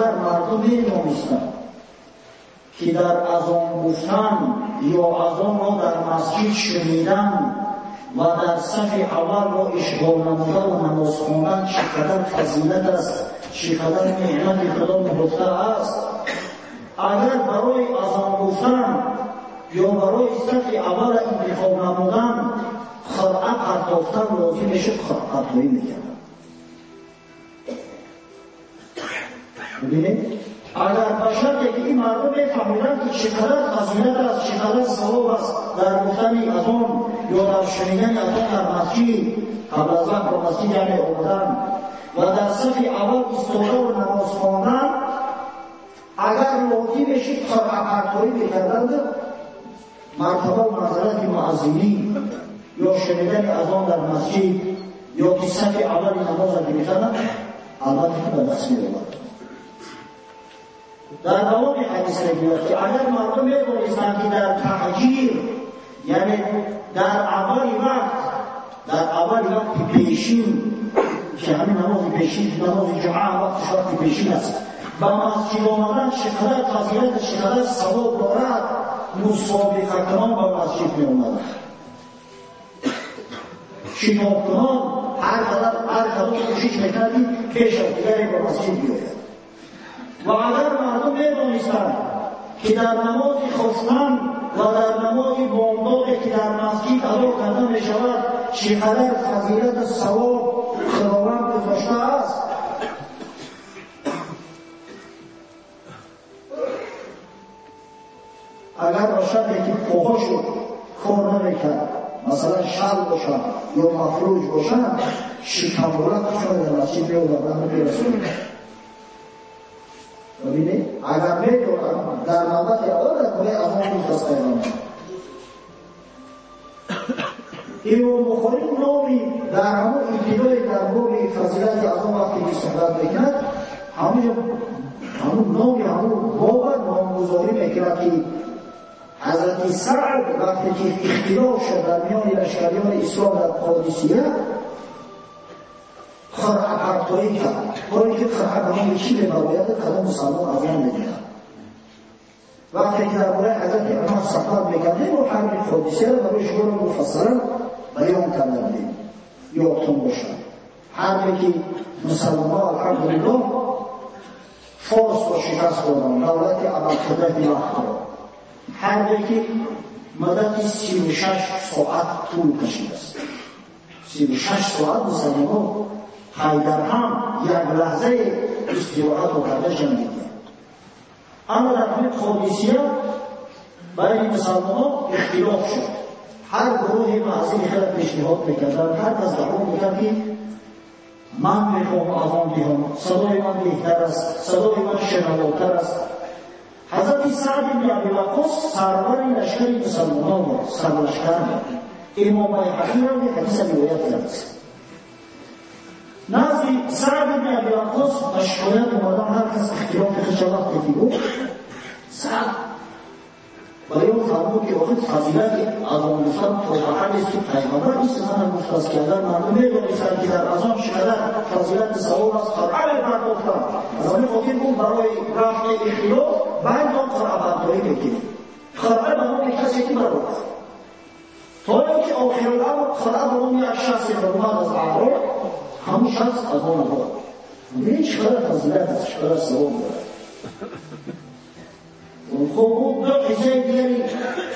Агар мардум медонистанд ки дар азон гуфтан ё азонро дар масҷид шунидан ва дар сафи аввалро ишғол намуда ва намоз хондан чӣ қадар фазилат аст, чӣ қадар неъмати Худо нуҳуфта аст, агар барои азон гуфтан ё барои сафи аввал интихоб намудан қуръа партофтан лозим мешуд, қуръапартоӣ мекарданд. Бибинед, агар ба шарте ки ин мардум мефаҳмиданд ки чӣ қадар фазилат аст, чӣ қадар савоб аст дар гуфтани азон ё дар шунидани азон дар масҷид, қабл аз вақт ба масҷид яъне омадан ва дар сафи аввал истода ва намоз хондан, агар лозим мешуд қуръапартоӣ мекарданд, мартаба ва манзалати муаззинӣ ё шунидани азон дар масҷид ё ки сафи аввали намозро гирифтан албатта ки ба даст меовард. Дар давоми ҳадис мегӯяд ки агар мардум медонистанд ки дар таъҷир, яъне дар аввали вақт, дар аввали вақти пешин, ки ҳамин намози пешин, намози ҷумъа вақташ вақти пешин аст, ба масҷид омадан чӣ қадар фазилат, чӣ қадар савоб дорад, мусобиқакунон ба масҷид меомаданд. Шитобкунон ҳар қадам кӯшиш мекард ки пеш аз дигаре ба масҷид биёяд. Ва агар мардум медонистанд ки дар намози хостан ва дар намози бомдоде ки дар масҷид адо карда мешавад чӣ қадар фазилату савоб Худованд гузоштааст, агар ба шарте ки поҳошо кор намекард, масалан шал бошад ё мафлуҷ бошад, шикамбола худшон дар масҷид меоварданд ва мерасониданд. Бибинед, агар медонанд дар навбати аввал дар бораи азон гуфт аст пайғамбар. Имом Бухорӣ номи дар ҳамон ибтидои дар боби фазилати азон вақте ки суҳбат мекунад, ҳамон номи ҳамон боба номгузорӣ мекунад ки ҳазрати Саъд вақте ки ихтилоф шуд дар миёни лашкариёни ислом дар Қодисия, қуръапартоӣ кард, то ин ки қуръа ба номи чӣ мебарояд, кадом мусалмон азон медиҳад. Вақте ки дар бораи ҳазрати Умар суҳбат мекардем, мо ҳарби Қодисияро барои шуморо муфассалан баён карда будем, ёдтон бошад. Ҳарбе ки мусалмонҳо алҳамдулиллоҳ форсро шикаст доданд, давлати абарқудрати вақтро. Ҳарбе ки муддати 36 соат тӯл кашидааст. 36 соат мусалмонҳо пайдарҳам як лаҳзаи истироҳатро карда ҷангиданд. Аммо дар ҳамин Қодисия байни мусалмонҳо ихтилоф шуд. Ҳар гурӯҳе маъзини хеле пешниҳод мекарданд, ҳар кас даъво мекард ки ман мехоҳам азон диҳам, садои ман беҳтар аст, садои ман шунавотар аст. Ҳазрати Саъд ибни Абӣ Ваққос сарвари лашкари мусалмонон буд, сарлашкар буд. Имом Байҳақӣ ҳам ин ҳадисро ривоят кардааст. Назди Саъд ибни Абӣ Ваққос ба шикоят омадан, ҳар кас ихтилофи худша вақте ки гуфт, Саъд баён фармуд ки охир фазилати азон гуфтан то ба ҳадест ки пайғамбар ин суханро гуфтааст ки агар мардум медонистанд ки дар азон чӣ қадар фазилати савоб аст, қуръа мепардохтанд. Аз ҳамин хотир гуфт барои рафъи ихтилоф байнтон қуръапартоӣ мекунем. Қуръа ба номи касе ки барорад, то ин ки охируламр қуръа ба номи як шахсе баромад аз аъроб, ҳамон шахс азон дод. Бибинед чӣ қадар фазилат аст, чӣ қадар савоб дорад. Хуб, ду қиссаи дигари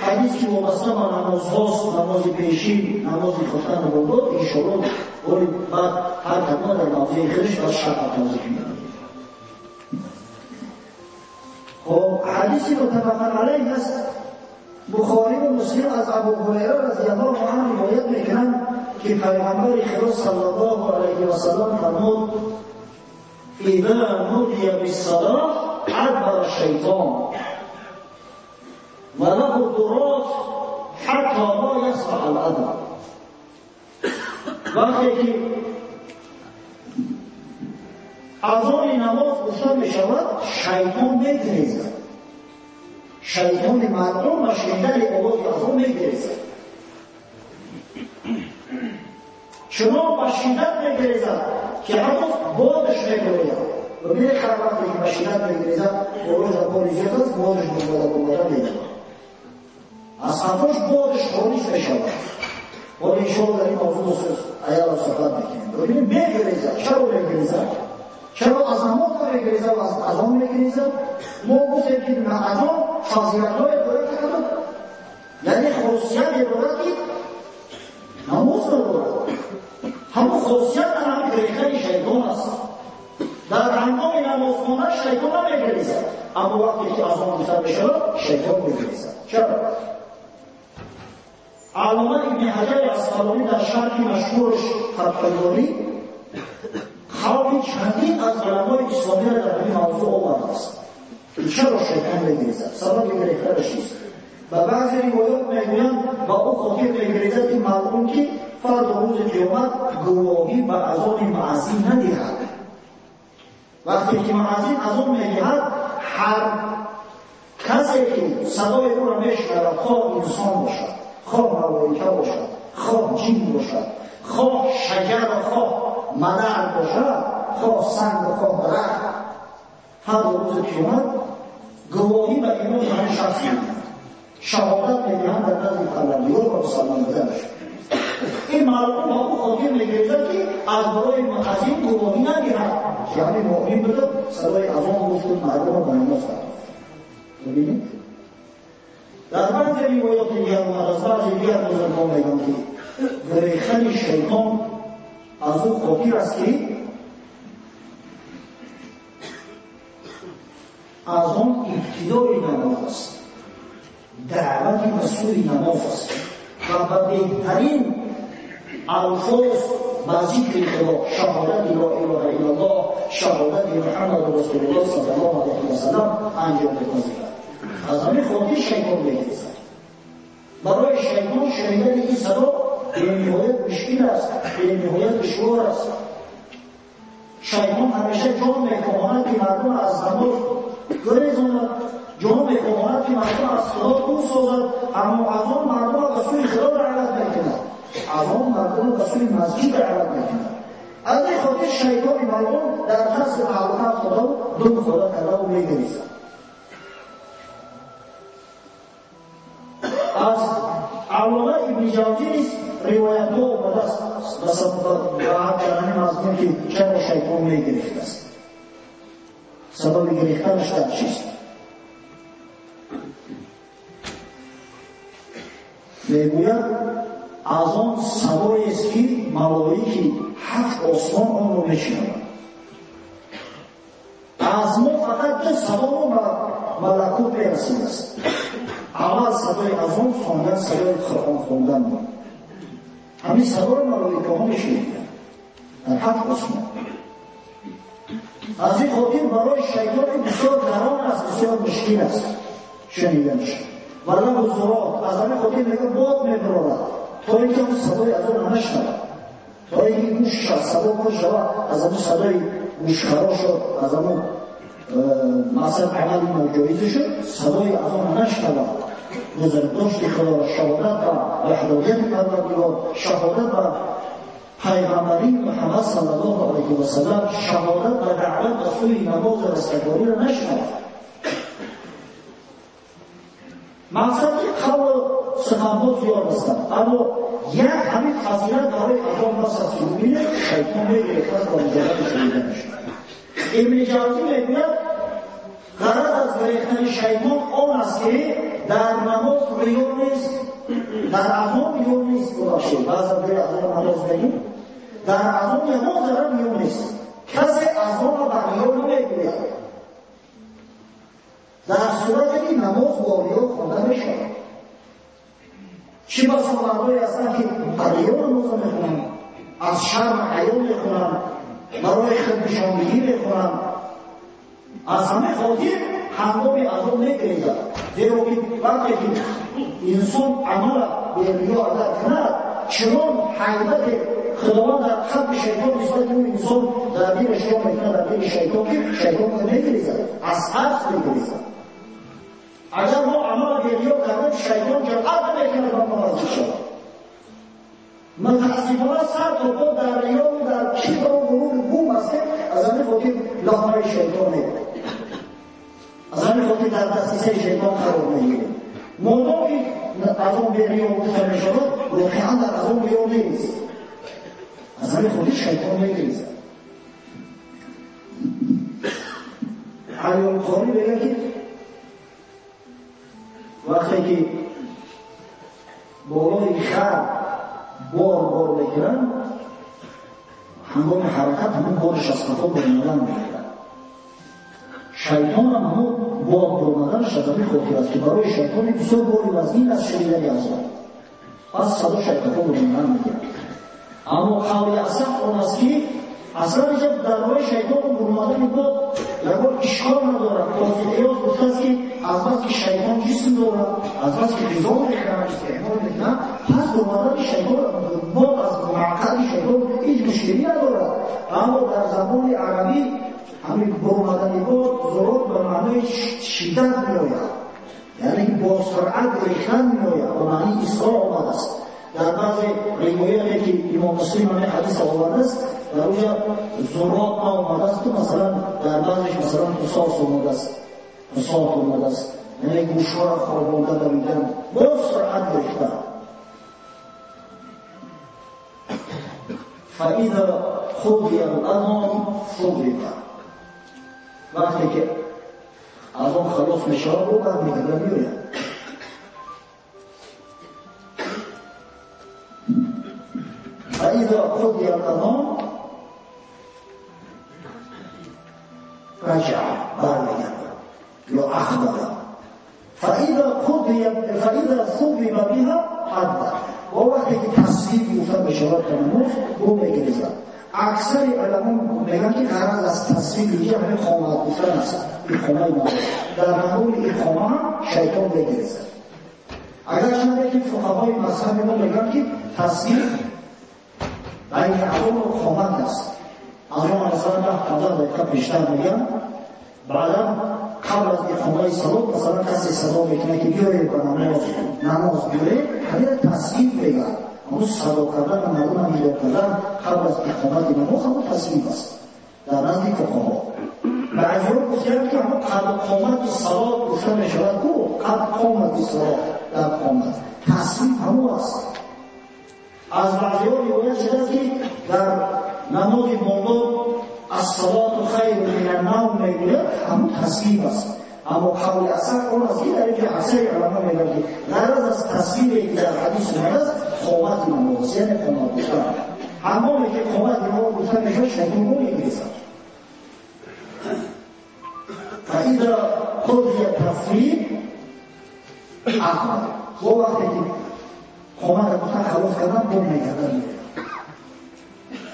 ҳадис ки вобаста ба намозҳост, намози пешин, намози хуфтан бомдод, иншоаллоҳ боли баъд ҳар кадома дар мавзеи худаш баъд шарҳ тавзеҳ медиҳем. Хуб, ҳадиси муттафақун алайҳ аст. Бухорӣ ва Муслим аз Абу Ҳурайра разияллоҳу анҳу ривоят мекунанд ки пайғамбари Худо саллаллоҳу алайҳи васаллам фармуд: иза нудия биссалоҳ адбара шайтон ва лаҳу дурот ҳатто ло ясмаъ ал-азон. Вақте ки азони намоз гуфта мешавад, шайтон мегрезад. Шайтони мардум ба шунидани овози азон мегрезад. Чунон ба шиддат мегрезад ки ҳатто бодаш мегӯяд. Бибинед, ҳар вақте ки машинат мегирезад, болош дар бори зиёд аст, бодаш бомада меравад. Аз қафош бодаш хориҷ мешавад. Ҳоло иншоалло дар ин мавзӯъ аяла суҳбат мекунем. Бибинед, мегирезад. Чаро мегирезад? Чаро аз намоз намегирезад ва аз азон мегирезад? Мо гуфтем ки азон фазилатҳое дорад ки яъне хосияте дорад ки намоз надорад. Ҳамон хосият ҳам гирехтани шайтон аст. Дар ҳангоми намозхона шайтон намегирезад, аммо вақте ки азон гуфта мешавад, шайтон мегирезад. Чаро? Аллома Ибни Ҳаҷари Асқалонӣ дар шарҳи машҳураш Фатҳулборӣ қавли чандин аз уламои исломиро дар ҳамин мавзӯъ овардааст. Чаро шайтон мегирезад? Сабаби гирехтанаш чист? Ба баъзе ривоят мегӯянд ба ӯ хотир мегирезад ки малъун ки фардо рӯзи қиёмат гувоҳӣ ба азони муаззин надиҳад. Вақте ки муаззин азон медиҳад, ҳар касе ки садои ӯро мешунавад, хоҳ инсон бошад, хоҳ малоика бошад, хоҳ ҷин бошад, хоҳ шаҷар ва хоҳ мадар бошад, хоҳ санг ва хоҳ дарахт, фардо рӯзи қиёмат гувоҳӣ ба имони ҳамин шахс медиҳад, шаҳодат медиҳанд дар назди Парвардигор ва мусалмон буданаш. Ин малъун ба ӯ хотир мегирезад ки аз барои муаззин гувоҳӣ надиҳад, яъне муъмин буда садои азон гуфту мардумро ба намоз фармуд. Бибинед, дар баъзе ривоёти дигар омад, аз баъзе дигар бузургон мегӯянд ки гирехтани шайтон аз ӯ хотир аст ки аз он ибтидои намоз аст, даъвати ба сӯи намоз аст ва ба беҳтарин алфоз ба зикри Худо, шаҳодати ло илоҳа иллаллоҳ, шаҳодати Муҳаммаду расулуллоҳ саллаллоҳу алайҳи васаллам анҷом мепазирад. Аз ҳамин хотир шайтон мегирезад. Барои шайтон шунидани ин садо бениҳоят мушкил аст, бениҳоят душвор аст. Шайтон ҳамеша ҷон мехоҳад ки мардум аз намоз гурезонад, ҷон мехоҳад ки мардум аз Худо дур созад, аммо аз он мардумро ба сӯи Худо даъват мекунад, аз он мардумро ба сӯи масҷид даъват мекунад. Аз ин хотир шайтони малъун дар қасди таҳлука Худо дур Худо карда мегирезад. Аз Аллома Ибни Ҷавзӣ низ ривоятҳо омадааст ба ҳамин мазмун ки чаро шайтон мегирифтааст, сабаби гирифтанаш дар чист. Мегӯяд аз он садоест ки малоики ҳафт осмон онро мешунаванд. Аз мо фақат ду садоро ба малакут мерасидааст. Аввал садои азон, сониян садои Қуръон хондан буд. Ҳамин садоро малоикаҳо мешуниданд дар ҳафт осмон. Аз ин хотир барои шайтон бисёр гарон аст, бисёр мушкил аст шуниданаш. Ва лабу зурот, аз ҳамин хотир мегӯяд бод мебарорад то инки он садои азон нашнавад, то инки гӯшаш аз садо пур шавад, аз ҳамон садои гӯшхарошу аз ҳамон мақсад амали ноҷоизӣ шуд, садои азон нашнавад. Бузургдошти Худоро, шаҳодат ба ваҳдонияти Парвардигор, шаҳодат ба пайғамбарии Муҳаммад саллаллоҳу алайҳи васаллам, шаҳодат ба даъват ба сӯи намозу растагориро нашнавад. Мақсади қавлу суханҳо зиёд ҳастанд, аммо як ҳамин фазилат барои азон бас аст ки бибинед шайтон мегирехтааст ба муҷарради шуниданаш. Ибни Ҷавзӣ мегӯяд ғараз аз гирехтани шайтон он аст ки дар намоз риё нест, дар азон риё нест. Бубахшед, баъзан ҷои азон намоз мегӯем, дар азон ягон зарра риё нест. Касе азонро ба риё намегӯяд, дар сурате ки намоз бо риё хонда мешавад. Чӣ басо мардое ҳастанд ки ба риё намоз мехонанд, аз шарм ҳаё мехонанд, барои худнишондиҳӣ мехонанд. Аз ҳамин хотир ҳангоми азон мегирезад, зеро ки вақте ки инсон амала бе риё ада кунад, чунон ҳайбате Худованд дар қалби шайтон нисбати ӯ инсон дар дилаш ҷо мекунад, дар дили шайтон, ки шайтон мегирезад, аз тарс мегирезад. Агар мо амала бе риё кардем, шайтон ҷуръат намекунад ба мо наздик шавад. متاسفانه سر تا پا در ریا و در کبر و غرور بوم است. از همین خاطر لقمه شیطانه، از همین خاطر در دستیسه شیطان قرار میگیره. مادام که از آن به ریا گفته میشود، واقعا در از آن ریا نیست. از همین خاطر شیطان میگریزد. علی القاری میگه که وقتی که بالای خر بار بار میکنن، هنگام حرکت همون بارش از قفا برمدن میگیرن. شیطان هم همون بار برمدنش از همین خاطر است که برای شیطان بسیار باری وزنین از شنیدن از پس صدا شیطان برمدن میگیرن. اما قول اصح آن است که اصلا اینجا در شیطان برمدن باد یکبار اشکال ندارد. قاضی عیاض گفته است که از بس که شیطان جسم دارد، از بس که غذا میخورد، استعمال میکنه، پس برمدن شیطان باد از معقد شیطان هیچ مشکلی ندارد. اما در زبان عربی همین برمدن باد ضرب به معنای شدت میآید، یعنی با سرعت ریختن میآید، به معنی اسراع آمده است. در بعض روایاتی که امام مسلم همین حدیث آورده است، در اونجا زراب آمده است، مثلا در بعضش مثلا قصاص آمده است، قصاص آمده است، یعنی گوشها را خوابانده دویدن با سرعت ریختن. فإذا قضي الأمر صبر، وقتی که از آن خلاص میشود رو برمیگرده میآید. فإذا قضي الأمر رجع، برمیگرده یا اخبر. فإذا قضي فإذا صبر بها أدبر، و وقتی که تصویب گفته بشود نماز او میگریزد. اکثر علما میگن که غرض از تصویب اینجا همین قامت گفتن است، اقامه نماز. در هنگام اقامه هم شیطان میگریزد. اگرچه که فقهای مذهب ما میگن که تصویب بین اذان و قامت است. اذان مثلا 10 دقیقه پیشتر میگن، بعدا قبل از اقامه صلات مثلا کسی صدا میکنه که بیایید به نماز بیایید، همین تصویب میگن. همون صدا کردن و مردم هم ایجاد کردن قبل از اقامت نماز همون تصویب است در نزد فقها. بعضی ها گفتند که همون قبل قامت صلات گفته میشود، کو قبل قامت صلات در قامت تصویب همون است. از بعضی ها روایت شده که در نماز بامداد الصلاة خیر من النوم میگوید، همون تصویب است. اما قول اصح آن است که در اینجا اکثر علما میگن که غرض از تصویبی که در حدیث اومده است قامت نماز است، یعنی قامت گفتن. هنگامی که قامت نماز گفته میشود شیطان رو میگریزد. فإذا قضی التصویب اقبل، با وقتی که قامت گفتن خلاص کردن بم میکردن میره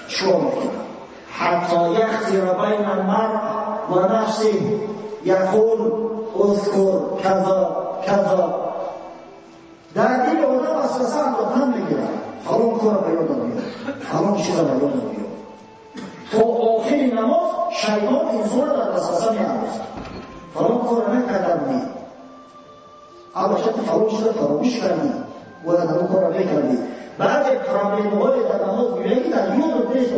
چیکار میکردن؟ حتی یخطر بین المرء و نفسه یقول اذکر کذا کذا. در دل آدم وسوسه انداختن میگیرد، فلان کار به یادم بیاد، فلان چیز به یادم بیاد. تا آخر نماز شیطان انسان را در وسوسه میاندازد، فلان کار نکردم، البته فلان چیز فراموش کردی، باید اون کار را بکردی. بعد پرابلم‌های در نماز میگه که در یادت نیست،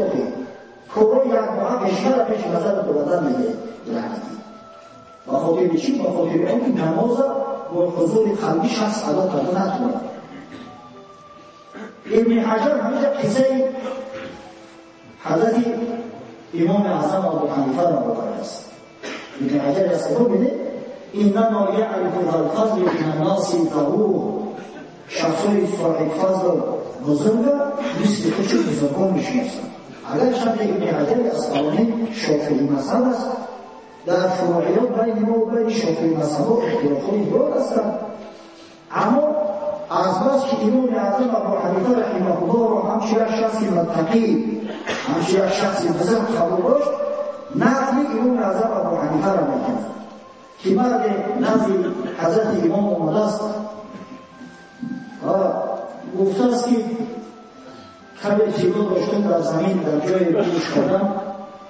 کارا یک ماه بیشتر پیش نظر تو بدن میگه لعنتی. به خاطر چی؟ به خاطر اینکه نماز با حضور قلبی شخص ادا کرده نتواند. ابن حجر همیشه قصه حضرت امام اعظم ابو حنیفه را آورده است. ابن حجر از کتاب میده انما یعرف ذا الفضل من الناس ذووه، شخصای صاحب فضل بزرگ مثل خودش بزرگان میشناسند. اگرچه ابن حجر عسقلانی شافعی مذهب است، در فروعیات بین ما و بین شافعی مذهب اختلاف‌های زیاد هستند، اما از بس که امام اعظم ابو حنیفه رحمه الله را همچون یک شخص متقی، همچون یک شخص بزرگ قبول داشت، نقل امام اعظم ابو حنیفه را میکند که مرد نزد حضرت امام آمده است و گفته است که کمی طلا داشتم در زمین در جای گوش کردم،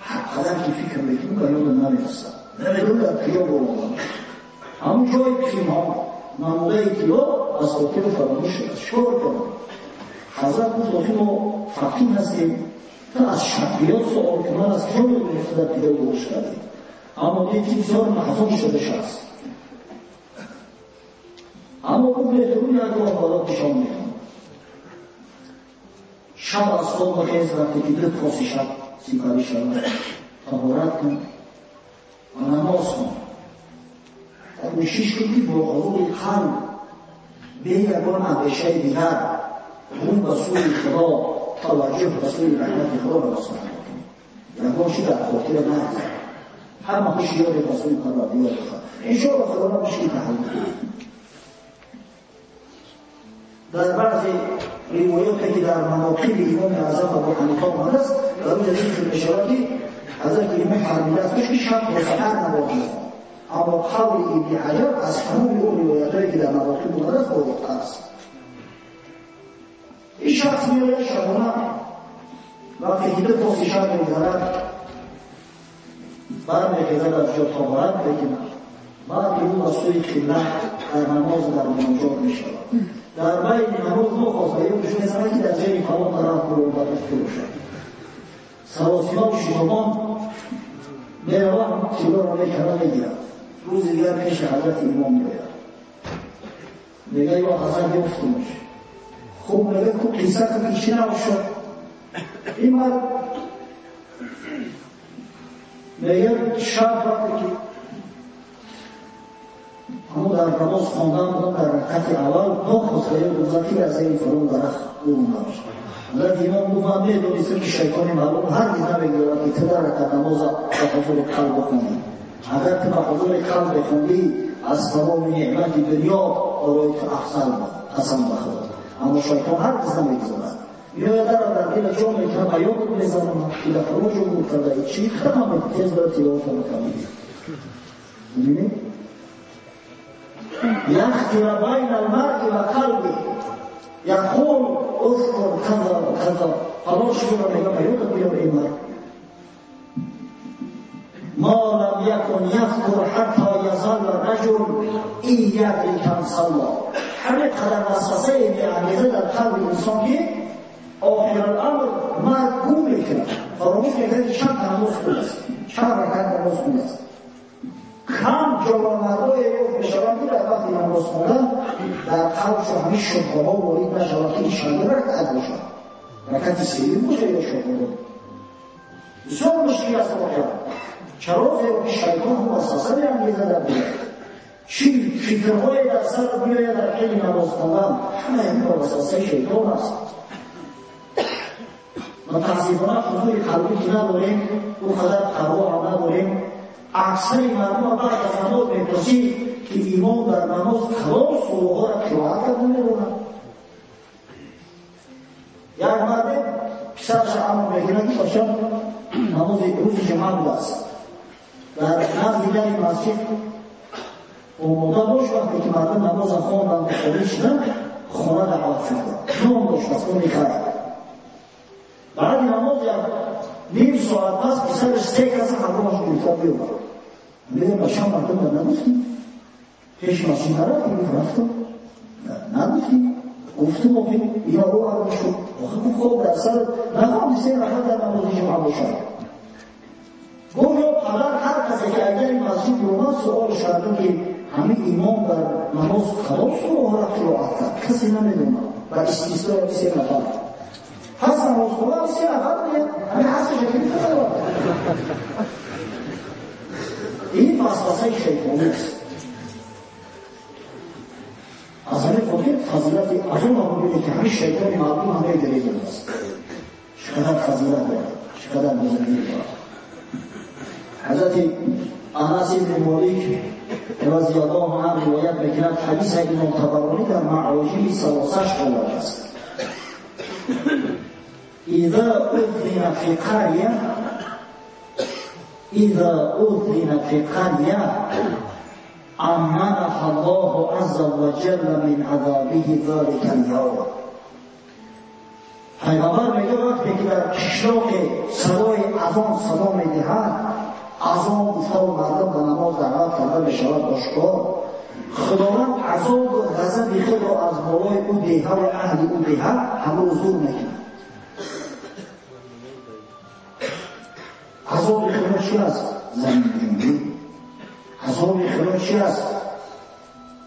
هر قدر که فکر میکنم به یادم نمیرسد، نمیدونم در کجا بردم، همون جای که نموده طلا از خاطر فراموش شد. چکار کنم؟ Ҳазрат гуфт охи мо фақир ҳастем, ту аз шарқиёт суол кун, ман аз куҷо медонам ту дар пида гӯш кардӣ. Аммо дид ки бисёр маҳзун шуда шахс. Аммо гуфт беҳтарун як роҳ барот нишон медиҳам. Шаб аз хоб бихез, вақте ки ду поси шаб сипарӣ шавад, таҳорат кун ва намоз хон. Кӯшиш кун ки бо ҳузури қалб бе ягон андешаи дигар рӯ ба сӯи Худо, таваҷҷӯҳ ба сӯи раҳмати Худо расонӣ. Ягон чӣ дар хотира нагузар, ҳама ҳушёре ба сӯи Парвардигор бошад. Иншоаллоҳ Худованд мушкил ҳал мекунад. Дар баъзе ривоёте ки дар манокиби имоми аъзам Абу Ҳанифа омадааст, дар он ҷо зикр мешавад ки ҳазрати имом фармудааст ки шаб то саҳар намоз мехонд. Аммо қавли Ибни Ҳаҷар аз тамоми он ривоятҳое ки дар манокиб омадааст болотар аст. Ин шахс меояд шабона, вақте ки ду поси шаб мегузарад, бармехезад аз ҷо таҳорат мекунад, баъд рӯ ба сӯи қибла дар намоз дар муноҷот мешавад. Дар байни намоз нохост ба ёдаш мезанад ки дар ҷайби фалон тараф буромада бошад. Саросима шитобон меравад, тиллоро мекунад, мегирад. Рӯзи дигар пеши ҳазрати имом меояд, мегӯяд ё ҳазрат ёфтумаш. Хуб мегӯяд ку қисса кун ки чӣ нав шуд. Ин мард мегӯяд шаб вақте ки ҳамон дар намоз хондан будам, дар ракъати аввал нохост ба ёд гузашт ки аз зери фалон дарахт бурумда бошад. Ҳазрати имом гуфт ман медонистам ки шайтони маълум ҳаргиз намегузорад ки ту дар ракъат намоза ба ҳузури қалб бихонӣ. Агар ту ба ҳузури қалб бихондӣ, аз тамоми неъмати дунё барои ту афзал буд, қасам ба Худо. Аммо шайтон ҳаргиз намегузорад. Меояд дар дила ҷо мекунад, ба ёдат мезанад ки дар фалон ҷо буд карда, чӣ хама тез бояд тиловат мекардӣ. Мебинӣ? يخطر بين المرء وقلبه يقول اذكر كذا وكذا. خلاص شو میگم به یادت بیار این مرد. ما لم يكن يذكر حتى يظل الرجل إن يدري كم صلى. همه قدر وسوسه می‌انگیزه در قلب انسان که آخر الامر مرد گم میکنه، فراموش میکنه که چند نماز خونده است، چند رکعت نماز خونده است. کم جوانمردای یافت میشوند که در وقتی نماز خوندن در قلبشون همین شبهه‌ها وارد نشود که این چند رکعت باشد، رکعت سوم باشه یا چهارم. بسیار مشکل است واقعا. چرا؟ زیرا که شیطان هم وسوسه می‌انگیزد در دل. چی فکرهای در سر میآید در حین نماز خواندن، همه این وسوسه شیطان است. متاسفانه حضور قلبی که نداریم، او قدر پروا هم نداریم. اکثر مردم بعد از نماز میپرسید که ایمان در نماز کدام سوره ها را قرائت کرده میداند. یک مرد پسرش امر میکند که باشد نماز روز جمعه بوده است، در نزد در مسجد آماده باش، وقتی که مردم نماز خواندند و خارج شدند خانه دعوت شده، نان داشت از اون میخرد. بعد نماز یک نیم ساعت پس پسرش سه کس همراهش گرفته بیامد. میگه بچه مردم نگفتی پیش مسجد نرفتی؟ رفتم. نگفتی؟ گفتم آخه اینا رو عرب شد. آخه گفت خب در سر نخواهم سه نفر در نماز جمعه باشد. گفت یا پدر هر کسی که اگر این مسجد اومد سوال کردم که همه امام در نماز کدام سوره را قرائت کرد، کسی نمیدونه و استثناء سه نفر. پس نماز خوندن سه نفر میاد همه حسش که این وسوسه شیطانی است. از همه خاطر فضیلت از اون می‌بینه که همه شیطان مردم همه گریه است. چقدر فضیلت داره، چقدر بزرگی داره. حضرت انس بن مالک رضی الله عنه روایت می‌کند، حدیث امام طبرانی در معاجم ثلاثه آورده است. اذا اذن في قرية، اذا اذن في قرية امنها الله عز وجل من عذابه ذلك اليوم. پیغمبر میگه وقتی که در کشلاق صدای اذان صدا میدهد، اذان گفته و مردم به نماز دعوت کرده میشود آشکار، خداوند азоб ва ғазаби худро аз болои ӯ деҳа ва аҳли ӯ деҳа ҳамрӯз дур мекунад. Азоби Худо чӣ аст? Заминҷунбӣ. Азоби Худо чӣ аст?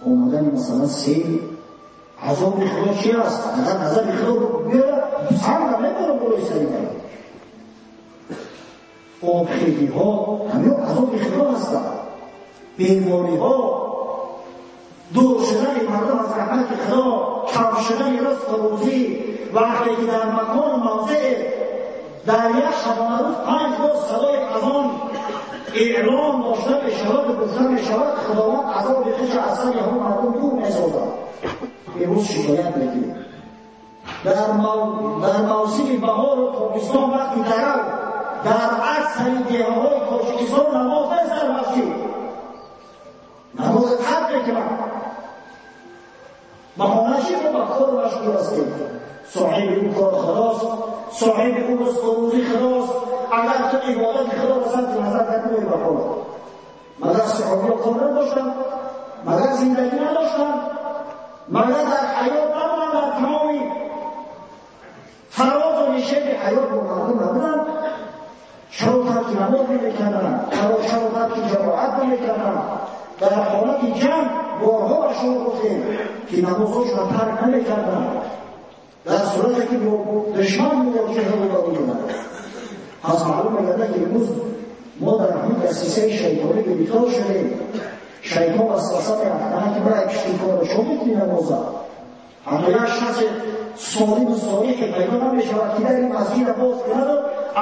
Омадани масалан сел. Азоби Худо чӣ аст? Агар ғазаби Худо биёрад, санг меборад болои сари мардум. Обхезиҳо ҳамин азоби Худо ҳастанд. Бемориҳо, дур шудани мардум аз раҳмати Худо, кам шудани ризқу рӯзӣ. Вақте ки дар макону мавзеъ дар як шабонарӯз 5 бор садои азон эълон дошта мешавад ва гуфта мешавад, Худованд азоби худро аз сари ҳамон мардум дур месозад. Имрӯз шикоят мекунем. Дар мавсими баҳору тобистон вақти дарав дар аксари деҳаҳои Тоҷикистон намоз нест дар масҷид. Намоз тарк мекунанд. Баҳона чӣ? Мо ба кор машғул ҳастем. Соҳиби ӯ кор Худост, соҳиби ӯ ризқу рӯзӣ Худост. Агар ту ибодати Худоро сарфи назар накунӣ ба кор. Магар саҳобиҳо кор надоштанд? Магар зиндагӣ надоштанд? Магар дар ҳаёт набуданд? Дар тамоми фарозу нишеби ҳаёт бо мардум набуданд? Чаро тарки намоз намекарданд? Чаро тарки ҷамоат намекарданд? Дар ҳолати ҷанг борҳо ба шумо гуфтем ки намозҳошро тарк намекарданд. Дар сурате ки бо душман мувоҷиҳа рӯбарӯ буданд. Пас маълум мегардад ки имрӯз мо дар ҳамин дастисаи шайтонӣ гирифтор шудем. Шайтон васваса меафканад ки бирай пишти корро чо мекунӣ намоза? Ҳатто як шахси солиму солиҳе пайдо намешавад ки дар ин масҷидро боз кунаду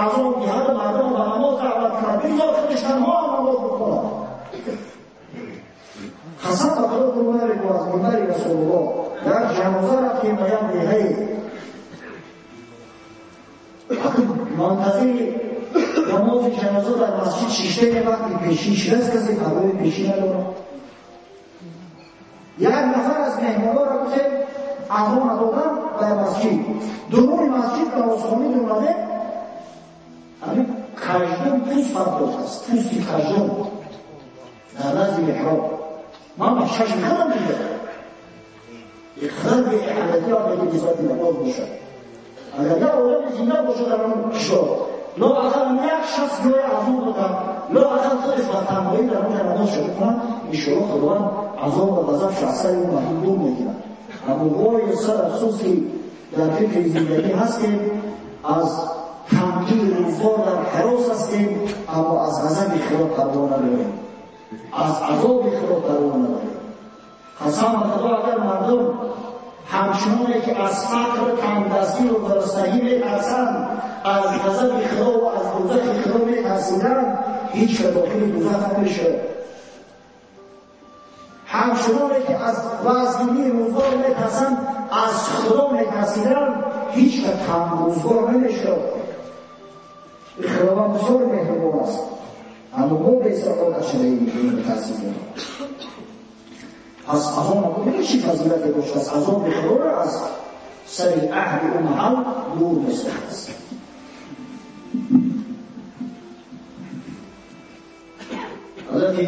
азон диҳаду мардумро ба намоз даъват кунад. Бигзор худаш танҳо намоз бикунад. Қасам ба Худо гурӯҳ намекунад аз минбари Расулуллоҳ. Як ҷаноза рафтем ба як деҳае. Мунтазири намози ҷаноза дар масҷид шиштаем, вақти пешин шидаст, касе парвои пешин надорад. Як нафар аз меҳмонҳоро гуфтем азон надодам дар масҷид. Дуруни масҷид намозхонӣ омадем, ҳамин каждум пӯст партофтааст, пӯсти каждум дар назди меҳроб. Ман ба чашми худам дидам. Иқрор беаҳамиятӣ вақте ки нисбати намоз бошад. Агар як одами зинда бошад дар он кишвар, лоақал як шахс ҷои азон додад, лоақал худаш ба танҳоӣ дар онҷо намоз шурӯъ кунад, иншоаллоҳ Худованд азоб ва ғазабшро аз сари ӯ мардум дур мекунад. Аммо вой сар афсӯс ки дар фикри зиндагӣ ҳастем, аз танқиди рӯзгор дар ҳарос ҳастем, аммо аз ғазаби Худо парво надорем, аз азоби Худо парво надорем. Қасам ба Худо агар мардум ҳамчуноне ки аз фақр, тангдастӣ ва гуруснагӣ метарсанд, аз ғазаби Худо ва аз дӯзахи Худо метарсиданд, ҳеҷ ба дохили дӯзах намешуд. Ҳамчуноне ки аз вазъияти рӯзгор метарсанд, аз Худо метарсиданд, ҳеҷ ба тангрӯзгор намешуд. Худованд бисёр меҳрубон аст, аммо мо бесаодат шудаем, метарсидем. Пас аз он набуд чӣ фазилате доштааст? Азоби Худоро аз сари аҳли ӯ маҳал дур месохтааст. Ҳазрати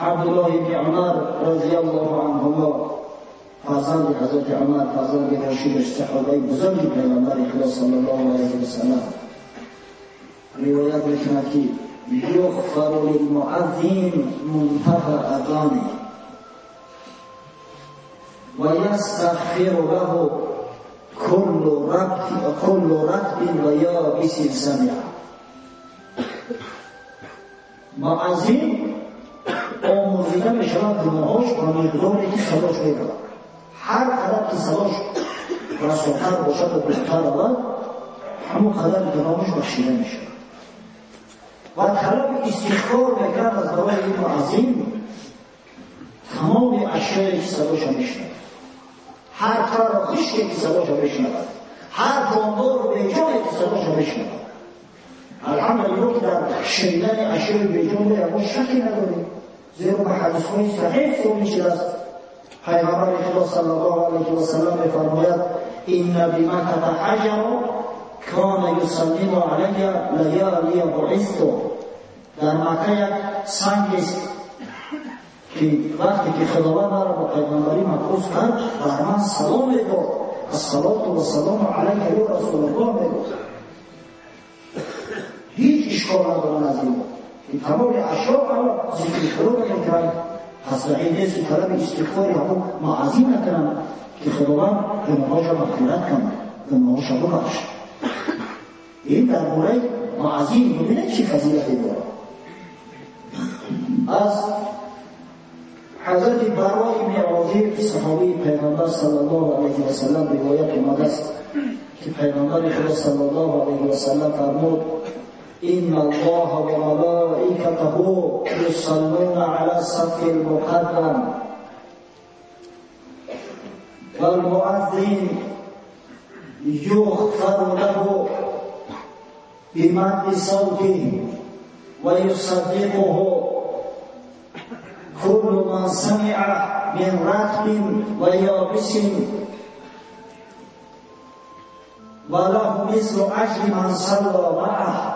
Абдуллоҳ ибни Умар розияллоҳу анҳумо, фарзанди ҳазрати Умар, фарзанди Рошидаш, саҳобаи бузурги Пайғамбари Худо саллаллоҳу алайҳи васаллам, ривоят мекунад ки юғфару лилмуаззин мунтаҳа азоне ва ястағфиру лаҳу куллу ратбин ва ябисин самиа. Муаззин омӯзида мешавад гуноҳош ба миқдоре ки садош меравад. Ҳар қадар ки садош расотар бошад ва дуртар равад, ҳамон қадар гуноҳош бахшида мешавад. Ва талаби истиғфор мекард аз барои ин муаззин тамоми ашёе ки садоша мешунавад, ҳар тару хушке ки садоша мешунавад, ҳар ҷондору беҷоне ки садоша мешунавад. Алҳамдулиллоҳ ки дар шунидани ашёи беҷон ягон шакке надорем, зеро ба ҳадисҳои саҳеҳ собит шудааст. Пайғамбари Худо саллаллоҳу алайҳи васаллам мефармояд: инна бимакката ҳаҷаро кана юсаллиму алайя лаялия буисту. Дар Макка як сангест ки ки вақте ки Худованд маро ба пайғамбарӣ мабъус кард, бар ман салом медод. Ассалоту вассалому алайка ё Расулаллоҳ мегуфт. Ҳеҷ ишкол надорад аз ин ки тамоми ашёъ ҳама зикри Худо мекунанд. Пас раҳӣ нест ки талаби истиғфори ҳамон муаззин накунанд ки Худованд гуноҳҳоша мағфират кунад, гуноҳҳоша бубахшад. Ин дар бораи муаззин бибинед чӣ фазилате дорад. Аз ҳазрати Баро ибни Озиб, саҳобии Пайғамбар саллаллоҳу алайҳи васаллам, ривоят омадааст ки Пайғамбари Худо саллаллоҳу алайҳи васаллам фармуд: إن الله وملائكته يصلون على الصف المقدم والمؤذن يغفر له بمد صوته ويصدقه كل من سمع من رطب ويابس وله مثل أجر من صلى معه.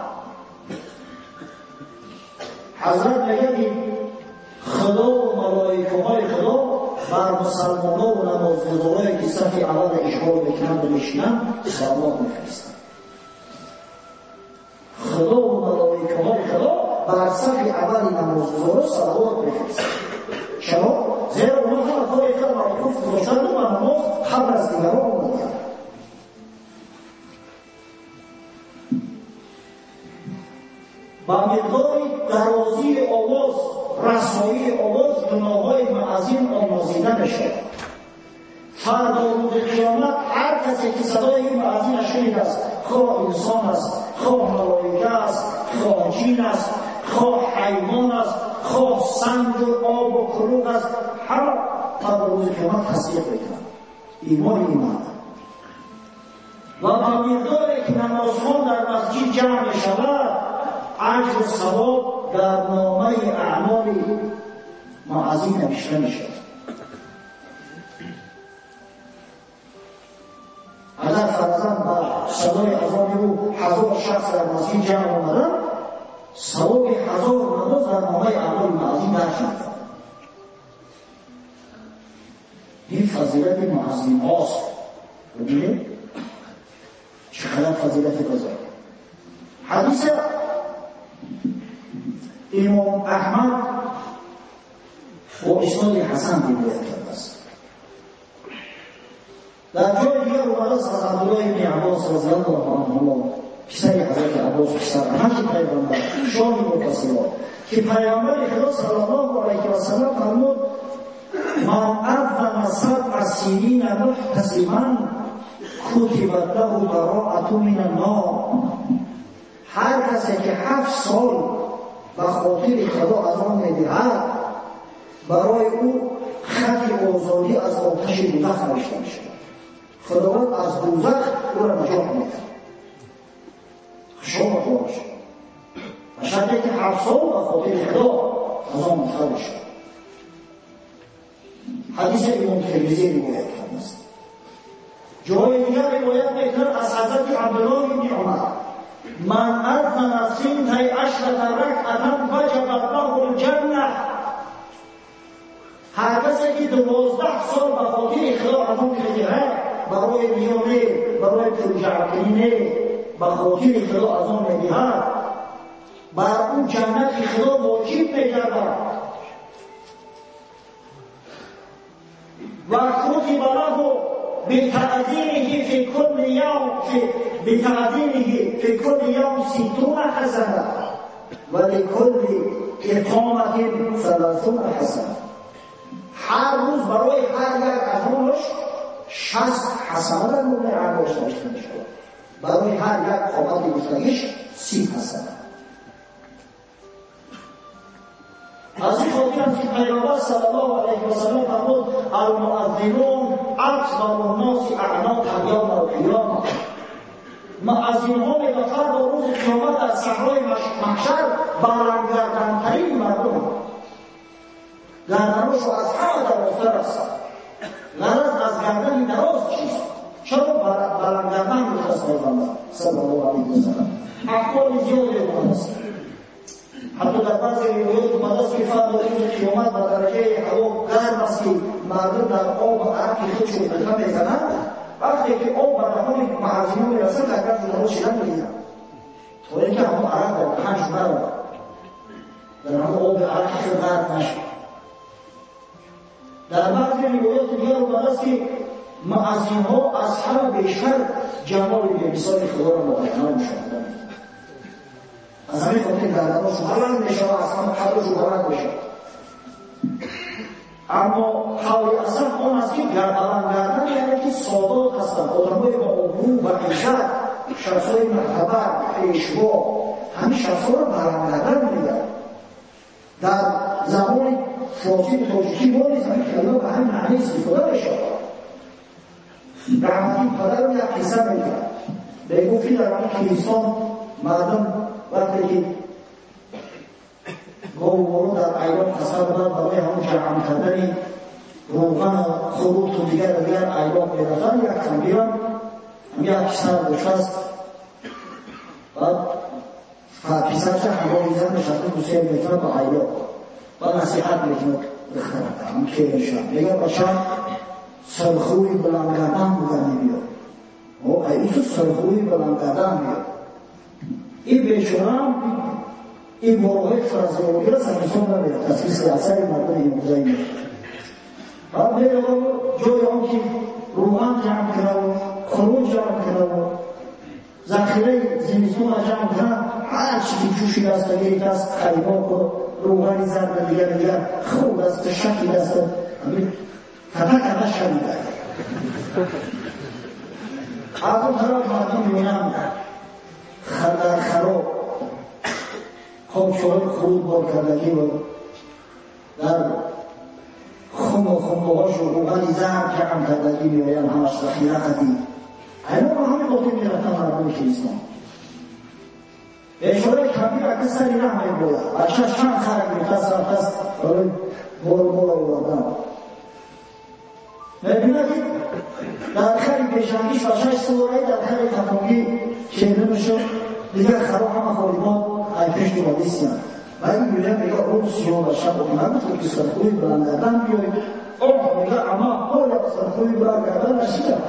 حضرت میگه خدا و ملائکه های خدا بر مسلمان ها و نمازگزارایی که صف اول اشغال میکنند و میشینند صلوات میفرستند. خدا و ملائکه های خدا بر صف اول نمازگزارا صلوات میفرستند. چرا؟ زیرا اونها همه کار خود موقوف گذاشتند و نماز قبل از دیگران آمدند. با مقدار درازی آواز، رسایی آواز، گناه‌های معظم آمرزیده می‌شود. فردا روز قیامت هر کسی که صدای این معظم شنیده است، خواه انسان است، خواه ملائکه است، خواه جن است، خواه حیوان است، خواه سنگ و آب و کلوخ است، همه تا روز قیامت تصدیق می‌کنند. ایمان ایمان. و با مقداری که نمازخوان در مسجد جمع می‌شود، اجر و ثواب در نامه اعمال معظم نوشته می‌شود. اگر فرضاً با صدای اذان او 1000 شخص در مسجد جمع آمدند، ثواب 1000 نماز در نامه اعمال معظم درج می‌شود. این فضیلت معظم هاست. ببینید چقدر فضیلت بزرگ. حدیث امام احمد با اسناد حسن روایت کرده است. در جای دیگر اومده است از عبدالله بن عباس رضی الله عنهما، پسر حضرت عباس، پسر عمه پیغمبر، شاه متصلات، که پیغمبر خدا صلی الله علیه و سلم فرمود: من اذن 7 سنین محتسبا کتبت له براءة من النار. هر کسی که 7 سال به خاطر خدا اذان میدهد، برای او خط آزادی از آتش دوزخ نوشته میشود. خداوند از دوزخ او را نجات میدهد. خوشا باش. به شرطی که 7 سال به خاطر خدا اذان گفته باشد. حدیث امام ترمذی روایت کرده است. جای دیگر روایت میکند از حضرت عبدالله بن عمر: من اذن 12 رکعة وجبت له الجنة. هر کسی که 12 سال به خاطر خدا اذان میدهد، برای ریا نه، برای پول جمع کنی نه، به خاطر خدا اذان میدهد، بر او جنت خدا واجب میگردد. و کتب له بتعظیمه فی کل یوم بتعظیمه فی کل یوم 60 حسنه و لکل اقامة 30 حسنه. هر روز برای هر یک اذانش 60 حسنه در نامه اعمالش نوشته میشود. برای هر یک قامت گفتگیش 30 حسنه. از این خاطر است که پیامبر صلی الله علیه و سلم فرمود: المؤذنون اکثر الناس اعناقا یوم القیامه. مؤذنها به فردا روز قیامت در صحرای محشر بلندگردنترین مردم، گردنشو از همه درازتر است. غرض از گردن دراز چیست؟ چرا بلندگردن گفته است پیامبر صلی الله علیه و سلم؟ احوال زیادی آمده است. ҳатто дар баъзе ривоят омадааст ки фардо рӯзи қиёмат ба дараҷаи ҳаво гарм аст ки мардум дар об ва арақи худшон ғӯта мезананд. Вақте ки об ба даҳони муаззинон мерасад, дар гарди намоз шидан мегиранд, то ин ки ҳамон арақ дар даҳанш наравад, дар ҳамон оби арақи худ ғарқ нашавад. Дар баъзе ривояти дигар омадааст ки муаззинҳо аз ҳама бештар ҷамоли бемисоли Худоро муайяна мушоҳида мекунанд. Аз ҳамин хотир гарданошон баланд мешавад, аз ҳама қадрашон баланд мешавад. Аммо қавли асаҳ он аст ки баланд гардан яъне ки содот ҳастанд, одамҳои ба обрӯ ва иззат, шахсҳои мӯътабар, пешво, ҳамин шахсҳоро баланд гардан мегӯянд. Дар забони форсии тоҷикӣ мо низ ҳамин калима ба ҳамин маъни истифода мешавад. Раҳматӣ падарам як қисса мегӯяд. Мегуфт ки дар ҳамин Киристон мардум вақте ки гову моло дар айём қасар буданд, барои ҳамон ҷамъ кардани рӯғану хуруту дигар дигар айём мерафтанд, як камбирам як писар доштааст. Баъд писарча ҳамроҳи зан нишаста гусел мекунад ба айём ва насиҳат мекунад духтарак, ҳам келинша. Мегӯяд: бачам, сархӯи баландгардан буда мебиёд. Ай сархӯи баландгардан биёд. Ин бечораам ин борҳои фразеологиро сарнишон намедиҳад, тасвири асари мардуми имрӯзаи мо. Баъд меравад ҷои он ки рӯған ҷамъ кунаву хуруҷ ҷамъ кунаву захираи зимистонро ҷамъ кунад, ҳар чи ки ҷӯши даста гирифтааст, қаймоқу рӯғани зарда дигар дигар хӯрдааст, шакидааст, ката ката шавида. Аз он тараф мардум мебинанд дар хароб қопчаҳои хуруд бор кардагӣ ва дар хуму хумбаҳошу рӯғани зард ҷамъ кардагӣ меоянд, ҳамаш захира қадим. Айно ба ҳамин хотир мерафтанд мардуми Киристон. Бечораи кабир ака сари раҳ мебояд, бачаш чанд хара гирифтааст, рафтааст барои бору мол овардан. Мебинад ки дар хари пешангиш бачаш сувораи, дар хари қафонгӣ келинашу дигар харо ҳама холимон ай пеш дурадистанд. Ва ин мегӯяд, мега: о сиёҳ бача, нагуфту ки сархӯи баландгардан биёй? Оҳ, мега, ама ҳола сархӯи баландгардан нашидам.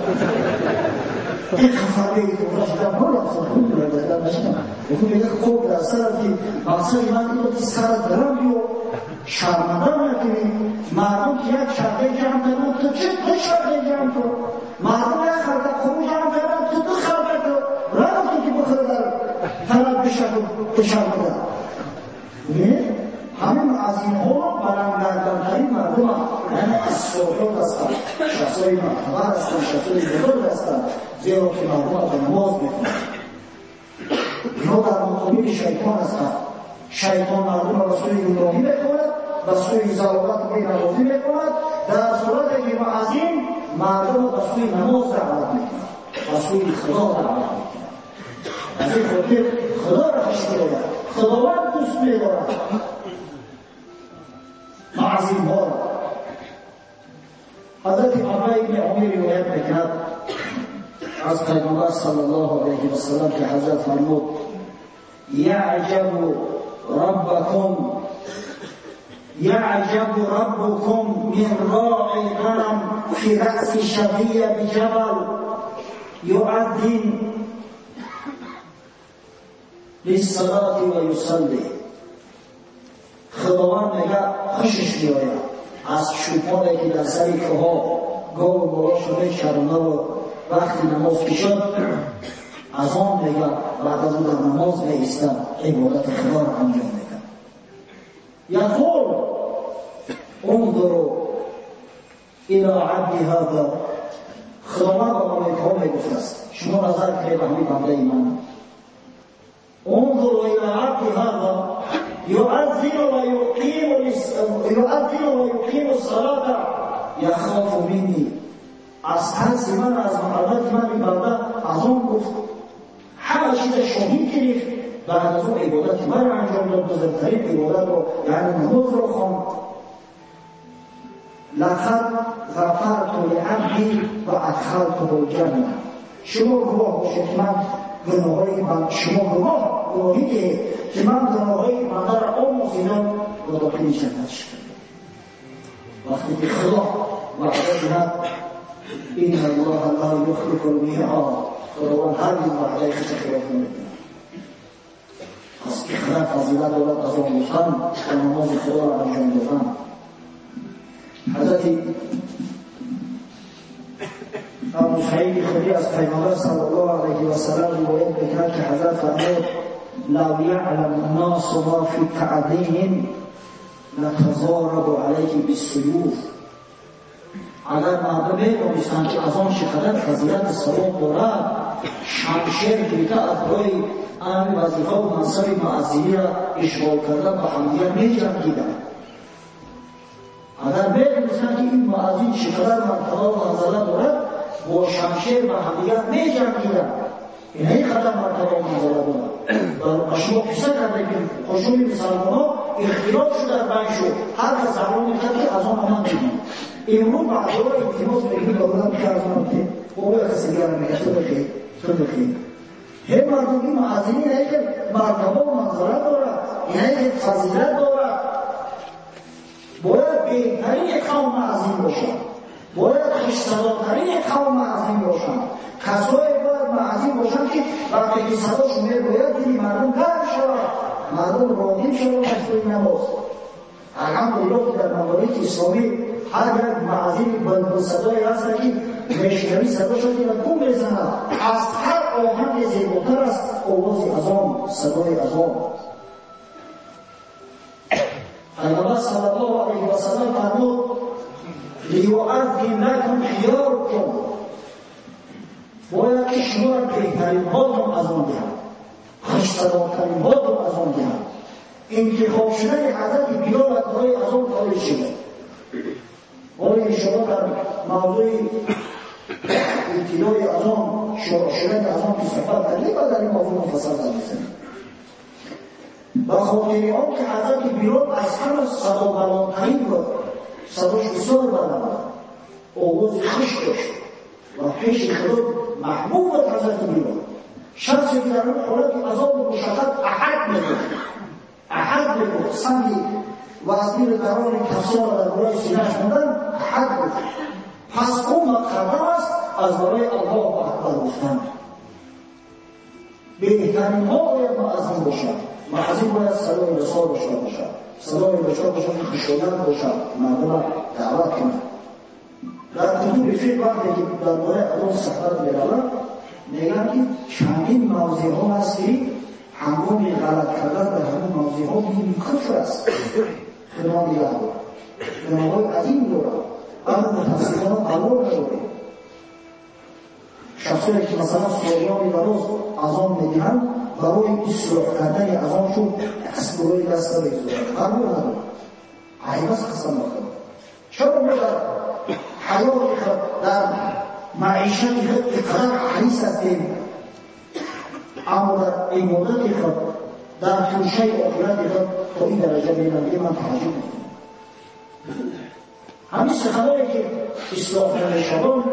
Ин хафаргаи тоза шудам, ҳола сархӯи баландгардан нашидам. Мега: хоб дар сарат ки мақсади ман ин буд ки сарат баланд биё, шарманда накунӣ. Мардум ки як шарқаи ҷамъ карданд, ту чӣ ду шарқаи ҷамъ кун? Мардум як халта хуруҷ ҷамъ карданд, ту ду халта кун. Нагуфту ки бихӯр дар талаб бишаку бишармада. Не, ҳамин муаззинҳо баландгардантарин мардуманд, яъне аз содот ҳастанд, шахсҳои мӯътабар ҳастанд, шахсҳои бузург ҳастанд, зеро ки мардумро ба намоз мекунанд. Инҳо дар муқобили шайтон ҳастанд. Шайтон мардумро ба сӯи гумроҳӣ мекунад, ба сӯи залолату бенамозӣ мекунад, дар сурате ки муаззин мардумро ба сӯи намоз даъват мекунад, ба сӯи Худо даъват мекунад. Аз ин хотир Худоро хуш меояд, Худованд дӯст медорад муаззинҳоро. Ҳазрати Аббай ибни Омир ривоят мекунад аз Пайғамбар саллаллоҳу алайҳи васаллам ки ҳазрат фармуд: яъҷабу раббакум يعجب ربكم من راعي غنم في رأس شظية بجبل يؤذن للصلاة ويصلي. خداوند میگه خوشش میآید از چوپانی که در سر کوه‌ها گاو و مالاشو میچرانه و وقتی نماز که شد از آن میگه بعد از او در نماز میایستد، عبادت خدا را انجام میده. یقول انظروا الى عبد هذا. خداوند به ملائکه‌ها میگفت است شما نظر کنید به همین بنده من. انظروا الى عبد هذا يؤذن ويقيم الصلاة يخاف مني. از ترس من، از محبت من این بنده از آن گفت همه چیز شاهید گرفت، بعد از اون عبادت من انجام داد، بزرگترین عبادت رو یعنی نماز رو خواند. لقد غفرت لعبدی و ادخلته الجنه. شما گواه باشید من گناههای شما گواه گواهی ده که من گناه‌های بنده را آموزیدم و داخل جنتش کردم. وقتی که خدا وعده دهد ان الله لا یخلف المیعاد، خداوند هرگز وعده خود خلاف نمی‌کند. پس اخلاق فضیلت دارد از آموختن و نماز خدا را انجام دادن. حضرت ابو سعید خدری از پیامبر صلی الله علیه و سلم روایت می‌کند که حضرت فرمود لو یعلم الناس ما فی تعظیم لتضاربوا علیه بالسیوف. اگر مردم می‌دانستند که از آن چقدر فضیلت ثواب دارد، شمشیر گرفته از روی آن وظیفه و منصب معزیی را اشغال کردن با همدیگر می‌جنگیدند. اگر می‌دانستند که این معزی چقدر مرتبه و منزله دارد، با شمشیر با همدیگر می‌جنگیدند. این قدر مرتبه و منزله دارد. و شما قصه کرده که خشوم مسلمان‌ها اختلاف شد در بین شد، هر کس زبان می‌کرد که از آن من بگیر. امروز بعضی‌ها التماس می‌کنن دادن که از آن بگیر، بابا کسی دیگر میگه تو بخیر، تو بخیر. هی مردم این معزینی نه که مرتبه و منزله دارد، اینه که فضیلت دارد. باید بهترین قوم معزین باشد، باید خوش‌صداترین قوم معزین باشند. کسایی باید معزین باشند که وقتی که صداشون می‌باید دیدی مردم گرم شود، مردم راغب شوند از روی نماز. الحمدلله که در ممالک اسلامی هر یک معزین بلبل صدایی هست که میشنوی صداشون که گم میزند. از هر آهنگ زیباتر است آواز اذان، صدای اذان. پیامبر صلی الله علیه و سلم فرمود لیؤذن لکم خیارکم، باید که شما را بهترین هاتون اذان دهند، خوش‌صداترین هاتون اذان دهند. انتخاب شدن حضرت بلال از برای اذان خارج شده. حالا انشاءالله در موضوع ابتدای اذان، شروع شدن اذان که صحبت کردیم و در این موضوع مفصل حرف می‌زنیم. به خاطر آن که حضرت بلال از همه صدا بلندترین بود، صداش بسیار بلند بود، آواز خوش داشت و پیش خدا محبوب بود. حضرت بلال شخصی که در اون حالت عذاب و مشقت احد می‌گفت، احد می‌گفت، سنگی و از دیر دران کسا را در برای سینه‌اش موندن احد گفت. پس او مقدم است از برای الله اکبر گفتن. بهترین ها باید معظم باشد. معظم باید صدای رسا داشته باشد، صدای رسا باشد که خوشایند باشد، مردم را دعوت کند. در کتب فقه وقتی که درباره اذان صحبت می‌رود میگن که چندین موضع ها هست که هنگام غلط کردن در همون موضع ها این کفر است. خدا نگه دارد، گناه‌های عظیم دارد، اما متاسفانه قبول نداریم. شخصایی که مثلا سالیان دراز اذان میدهند برای اصلاح کردن اذانشون دست برای دست نمیگذارند، قبول ندارند. عیب است قسم بخورد. چرا ما در حیات خود، در معیشت خود اقرار حریص هستیم، اما در عبادت خود، در توشه آخرت خود تا این درجه می‌رویم؟ من تعجب می‌کنم. همین سخنانی که اصلاح نمی‌شوند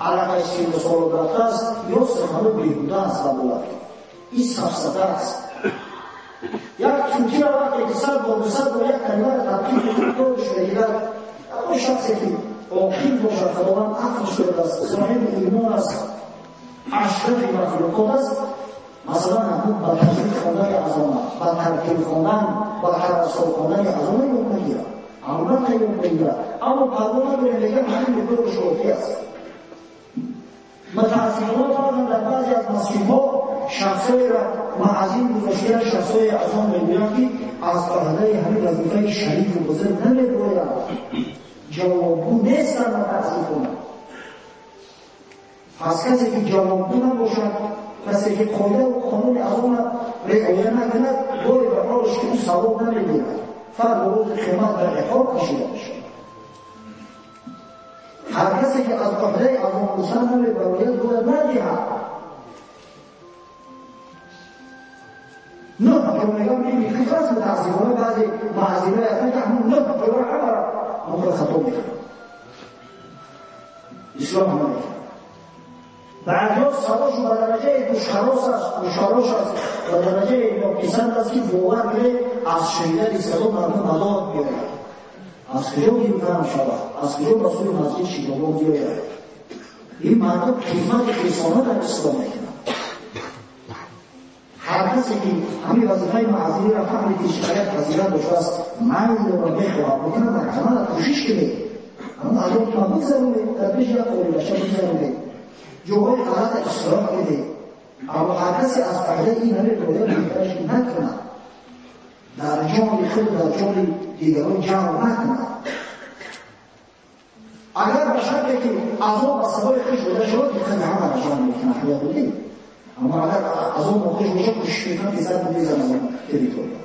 علاقه سین و سال رفته است یا سخنان بیهوده است و باور این سفسطه است. یک توتی را وقتی که 100 بار 200 بار یک کلمه را تبدیل می‌کند دورش می‌گیرد، اما شخصی که عاقل باشد، خداوند عقلش داده است، صاحب ایمان است، اشرف مخلوقات است، مثلا همون با تجوید خواندن اذان، با ترتیل خواندن، با ترسل خواندن اذان یاد می‌گیرد، البته یاد می‌گیرد، اما پروا نداره، میگه همین مقدار شوخی است. متاسفانه فرضاً در بعضی از مسجدها شخصایی را معظم گذاشتن، شخصای اذان میگویند که از عهده همین وظیفه شریف و بزرگ نمی‌گویند، جوابگو نیستند متاسفانه. پس کسی که جوابگو نباشد، کسی که قاعده و قانون اذان را رعایت نکند، باید به حالش که او ثواب نمی‌گیرد، فرد روز قیامت به عقاب کشیده می‌شود. هر کسی که از عهده اذان گفتن نمی‌برآید باید ندهد. نه که میگم این فکر است. متاسفانه بعضی معزینه هستن که همون نه که همه را همون را خطا میکنن، اصلاح نمیکنن. Баъзиҳо садошон ба дараҷаи гӯшхарош аст, ба дараҷаи нописанд аст, ки бовар кунед аз шунидани садо мардум ба дод меояд. Аз куҷо гирифтан шавад? Аз куҷо ба сӯи масҷид шитобон биёяд? Ин мардум хизмати хисона дар ислом мекунад. Ҳар касе ки ҳамин вазифаи муаззиниро фаҳмид, ки чӣ қадар фазилат доштааст, майл дорад, мехоҳад бикунад, дар ҳамаро кӯшиш кунед. Ҳамон азобтон бигзаронед, дар пеши як қорибача бигзаронед, ҷоҳои ғалата ислоҳ кунед. Аммо ҳар касе аз фоидаи ин намедонад, беҳтараш ки накунад, дар ҷони худ, дар ҷони дигарон ҷамъ накунад. Агар ба шарте ки азоб аз садои хуш дода шавад, диққати ҳамаро ҷамъ мекунад, ҳаёт дидед. Аммо агар азоб нохуш бошад, кӯшиш мекунад ки зад бизанад аз он территория.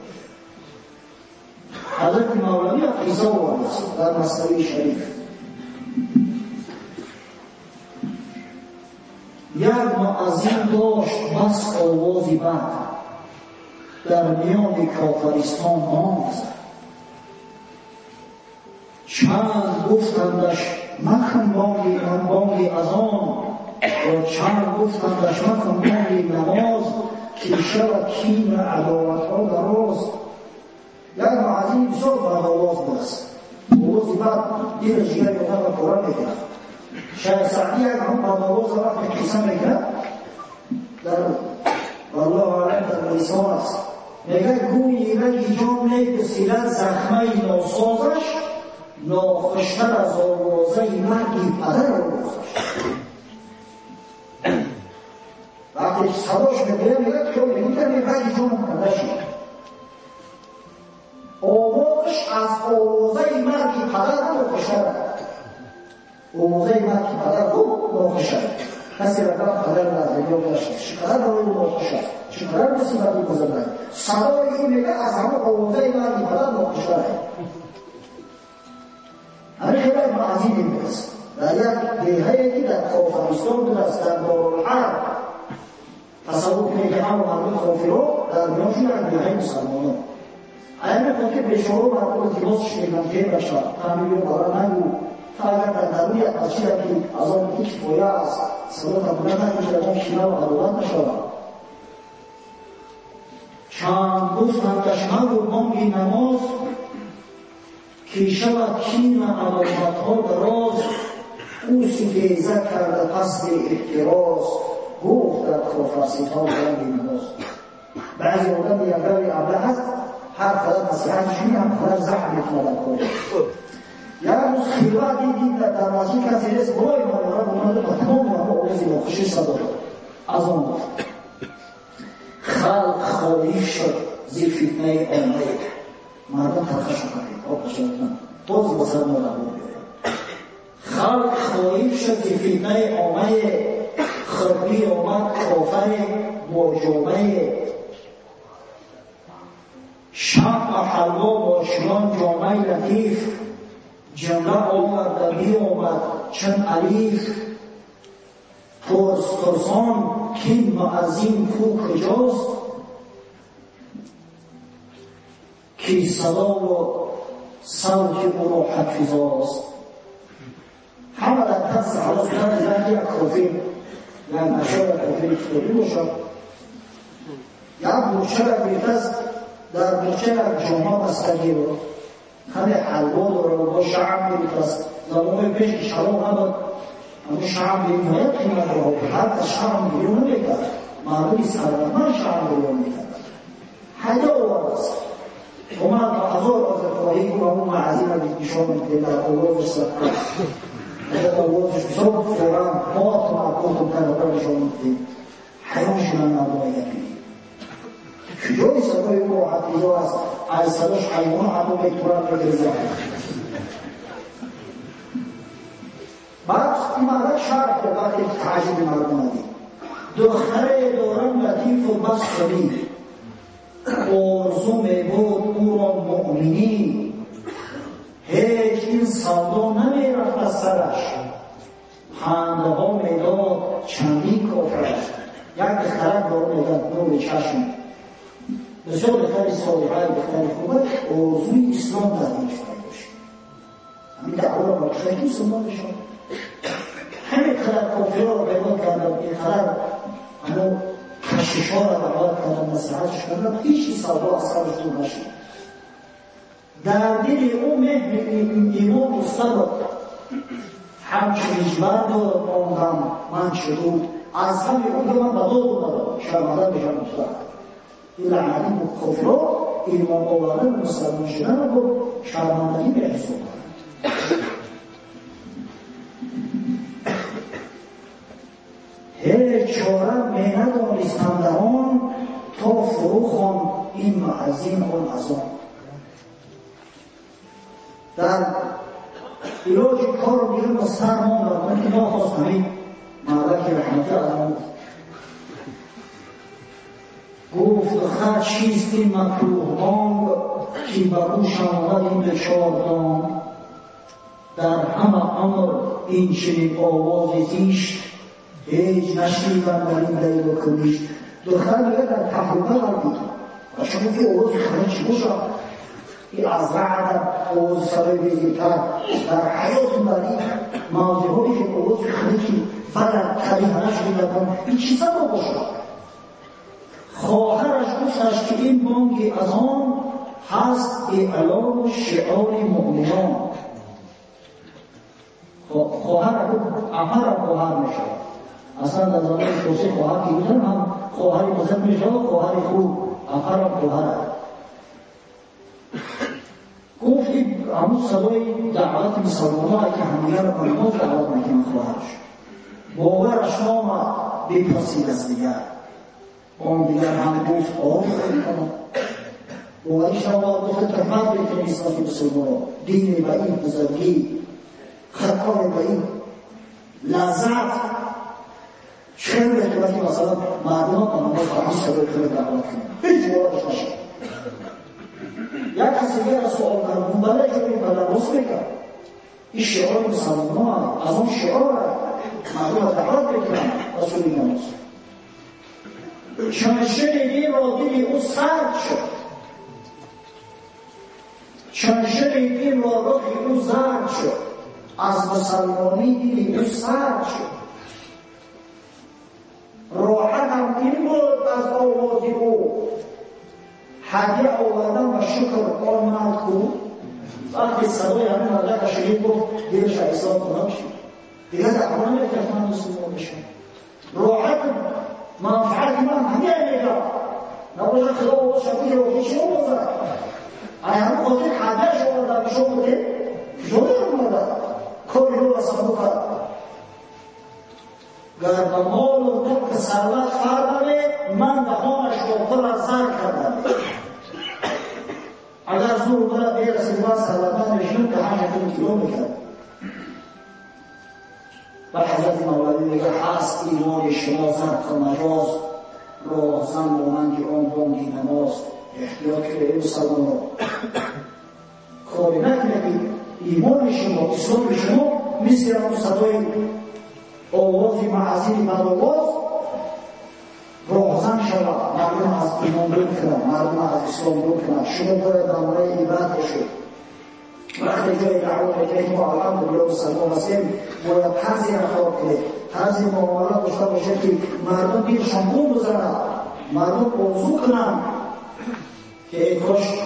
Ҳазрати Мавлавӣ қисса овардааст дар Маснавии Шариф. Як муаззин дошт бас овози бад, дар миёни кофаристон ном зад. Чанд гуфтандаш макун бонги азон, ва чанд гуфтандаш макун бонги намоз, ки шавад кину адоватҳо дароз. Як муаззин бисёр бадовоз будааст, овози бад дили ҷигари одамро пора мекунад. Шайх Саъдӣ як ҳамон бадовозро вақте қисса мекунад, дар валлоҳу аълам дар Гулистон аст, мегӯяд гӯйи раги ҷон мегусилад захмаи носозаш, нохуштар аз овозаи марги падар овозаш. Вақте садош мегӯяд, мегӯяд ки мегӯяд раги ҷонам канда шуд. Овозаш аз овозаи марги падар нохуштар аст. Овозаи марги падар хуб нохуш аст. Касе рақам падар дар дунё гузашт, чӣ қадар барои ӯ нохуш аст, чӣ қадар мусибати бузург аст. Садои ӯ мегӯяд аз ҳама овозаи марги падар нохуштар аст. Ҳамин хеле муаззин будааст дар як деҳае ки дар Кофаристон будааст, дар Дорулҳарб. Тасаввур кунед ки ҳама мардуми кофиро дар миёншон як деҳаи мусалмонон. Ҳамин хотир бешоро мардум илтимосш мекунанд ки бача таъмиро бара нагӯ, ту агар дар даруни як масҷида ки аз он кифоя аст садо табдил накунӣ, ягон кина ва адоват нашавад. Чанд гуфтандаш магӯ бонги намоз, ки шавад кину адоватҳо дароз. Ӯ ситеза карда пасти эҳтироз, гуфт дар кофарситон бонги намоз. Баъзе одам ягари аблаҳ аст, ҳар қадар насиҳатш мекунад, ҳам қадар заҳм мекунад дар кор. Як рӯз хилват дид дар масҷид касе нест, болои манора омада ба тамоми ҳама овози нохуши садо дод. Аз он гуфт халқ хоҳиш шуд зи фитнаи оммае. Мардум тархашу кардед, оқашотан боз ба сар мо даъво биёяд. Халқ хоҳиш шуд зи фитнаи оммае, хирбӣ омад кофаре бо ҷомае. Шамъ ҳалво бо чунон ҷомаи латиф, ҷумла оварда биомад чун алиф. Пурсон кин муаззин ку куҷост, ки садову савти ӯро ҳадфизост. Ҳама дар тарси ҳалос буданд, ки як кофир, як нашоя кофири китобӣ бошад. Як бучара гирифтааст, дар буча як ҷома бастагиро, каме ҳалво дорад, бо шаъм гирифтааст. Замонҳои пеш ки шароб набуд, ҳамун шаъм бениҳоят қимат буд. Ҳар кас шаъм гирё намекард, мардуми сарватманд шаъм гирё мекард. Ҳайда овардааст. Омад ба ҳазор озархоҳӣ гуфт ҳамун муаззинро нишон медиҳем дар овозаш садқа. Дар овозаш бисёр форам мо тамаккутум карда нишон медиҳем. Ҳайрон шуданд мардум, мегӯянд куҷои садои ӯ роҳатфизо аст, аз садош ҳайвонҳо ҳатто метуранд мегирезанд. Баъд ин мардак шарҳ дод вақте ки таъҷиби мардум дид. Духтаре дорам латифу бас қавӣ, орзу мебуд ӯро муъминӣ. Ҳеҷ ин савдо намерафт аз сараш, пандҳо медод чандин кофараш. Як духтарак дорам мегӯяд нури чашм, бисёр духтари солиҳа, духтари хуба, орзуи ислом дар дилаш пайдо шуд. Ҳамин даъворо ба духтаре ки мусулмон мешавад. Ҳамин қадар اینقدر کافرها رو پیدا کردم، اینقدر همون کشیش‌ها رو دعوت کردم، نصیحتش کردم، هیچ سودا از سرش دور نشد. در دل او مهر ایمان افتاد، همچون اجبر داد آن غم من چه بود، از غم او که من به داد اومدم، شرمنده میشم افتاد. این لعنتی کافرها ایمان آوردن مسلمان شدن رو شرمندگی به حساب آورد. هیچ چاره می ندانستم در آن، تا فرو خواند این مؤذن آن اذان. در علاج کار رو میگه سر ماندم که ناخواست همین مردک رحمتی آدم گفت دختر چیست این مکروه بانگ که به گوشم آمد این به چهار دانگ. در همه امر این چنین آواز زیشت، هیچ نشنیدم در این دلیل و کنیش. دختر میگه در تحریمه قلبی و شما که آواز خیلی چی باشم، این از رعد آواز صدای بزرگتر در حیات بر این موضوعی که آواز خیلی بلد کریه نشنیدم، این چیزا با باشم. خواهرش گفتش که این بانگ از آن هست اعلام و شعار مؤمنان. خواهر گفت عمر خواهر میشه، اصلا در زمان توصیه خواهر که بودن هم خواهر بزرگ میشه، خواهر خوب عمر خواهر. گفت همون صدای دعوت مسلمان ها که همدیگر رو به نماز دعوت میکنن. خواهرش باورش نامد بپرسید از دیگر، آن دیگر هم گفت آری خیلی کنم. باورش نامد گفت تهمت بکنی نسبت مسلمان ها، دین به این بزرگی، خطکار به این لذت، چرا به که مثلا مردم ها به نماز به همین صدای خیلی دعوت کنن، هیچ باورش نشد. یک کسی دیگر از سوال کردم بله که این بله راست میکرد، این شعار مسلمان ها از اون شعار مردم دعوت بکنن از سوی نماز. چون شنید را دل او سرد شد، چون شنید را رخ او زرد شد، از مسلمانی دل او سرد شد. راحت هم این بود از آواز او، هدیه آوردن و شکر آن مرد کو. وقتی صدای همین مردک شنید گفت دلش احسان کنم شد، دیگه دعوا نمیکرد من مسلمان بشم، راحت منفعت من همه میگم نباشه خدا آواز شبیه رو هیچ نبازد. ای همون خاطر هدیهش آوردن به شما بوده کجا می‌آمدن کاری رو اصلا بکرد. گر به مال و ملک ثروت فرمه، من دهانش را پر از زر کردم. اگر زور مرا برسید من ثروتمند میشدم که هر یکم کیلو میکرد. و حضرت مولوی میگه هست ایمان شما زرق و مجاز، راهزن مانند آن بانگی نماز. احتیاط کنید ای مسلمانان، کاری نکنید ایمان شما اسلام شما مثل آن صدای آواز معزین بدآواز راهزن شود، مردم از ایمان دور کنند، مردم از اسلام دور کنند. شما باید درباره عبرت باشید. وقتی جای دعوت میکنید ما الحمدلله مسلمان هستیم، باید طرزی رفتار کنید، طرزی معامله داشته باشید که مردم دلشان خون بزنند، مردم آرزو کنند که ای کاش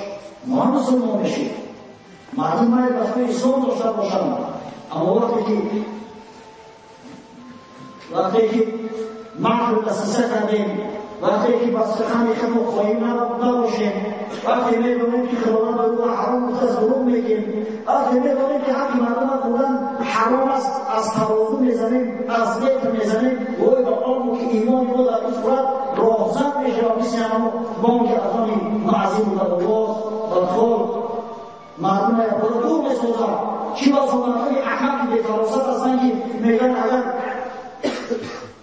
ما هم مسلمان بشیم. مردم باید وقتی اسلام داشته باشند. اما وقتی که مکر و دسیسه کردیم، وقتی که با سخن خود خواهیم نباشیم، وقتی میدونیم که خداوند دروغ حرام گفته از دروغ میگیم، وقتی میدونیم که حق مردم خوردن حرام است از ترازو میزنیم، از متر میزنیم، وای به آن که ایمان ما در این صورت راهزن میشه و مثل همون بانک اذان معظیم و بدآواز بدخول مردم خود دور میسازند. چی بسا مردم احمق بی‌فراست هستند که میگن اگر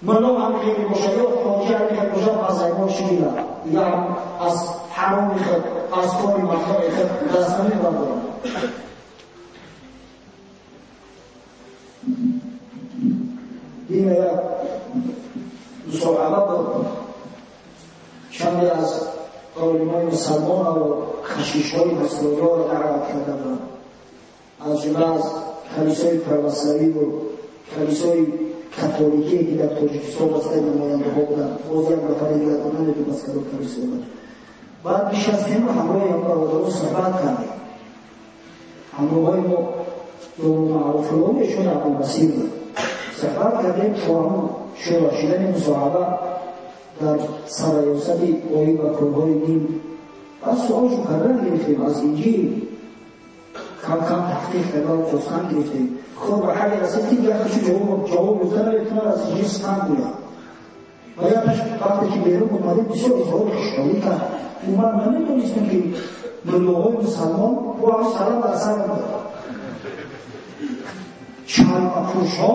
ملا هم خیلی باشه یا حاجی هم خیلی باشه از ایمان شدیدن دیگه هم از حرام خود از کاری مطلع خود دست نمیبردارن. این یک مصاحبه بود چندی از عالمای مسلمان و خشیش‌های نصرالله را دعوت کرده بودند، از جمله از کلیسای پروسلاوی و کلیسای католикие ки дар Тоҷикистон васитаи намояндаҳо буданд, боз як нафари дигар буд, намедонам аз кадом комиссия буд. Баъд нишастем ва ҳамроҳи ҳам бародарон суҳбат кардем. Ҳамроҳҳои мо маъруфуллоҳ эшон Абдулбасир буд. Суҳбат кардем то ҳамон шурӯъ шудани мусоҳиба дар сарраёсати оид ба корҳои дин. Баъд суолшо кардан гирифтем аз Инҷил, кам кам таҳқиқ кардан хостан гирифтем. Кор ба ҳале расид ки якташо ҷавоб гуфта наметавонад аз Инҷил сухан гӯяд. Ва якташ вақте ки берун омадем бисёр изҳори хушҳолӣ кард. Ман намедонистам ки муллоҳои мусалмон бо ҳамин салам дар сар буд. Чалмапӯшҳо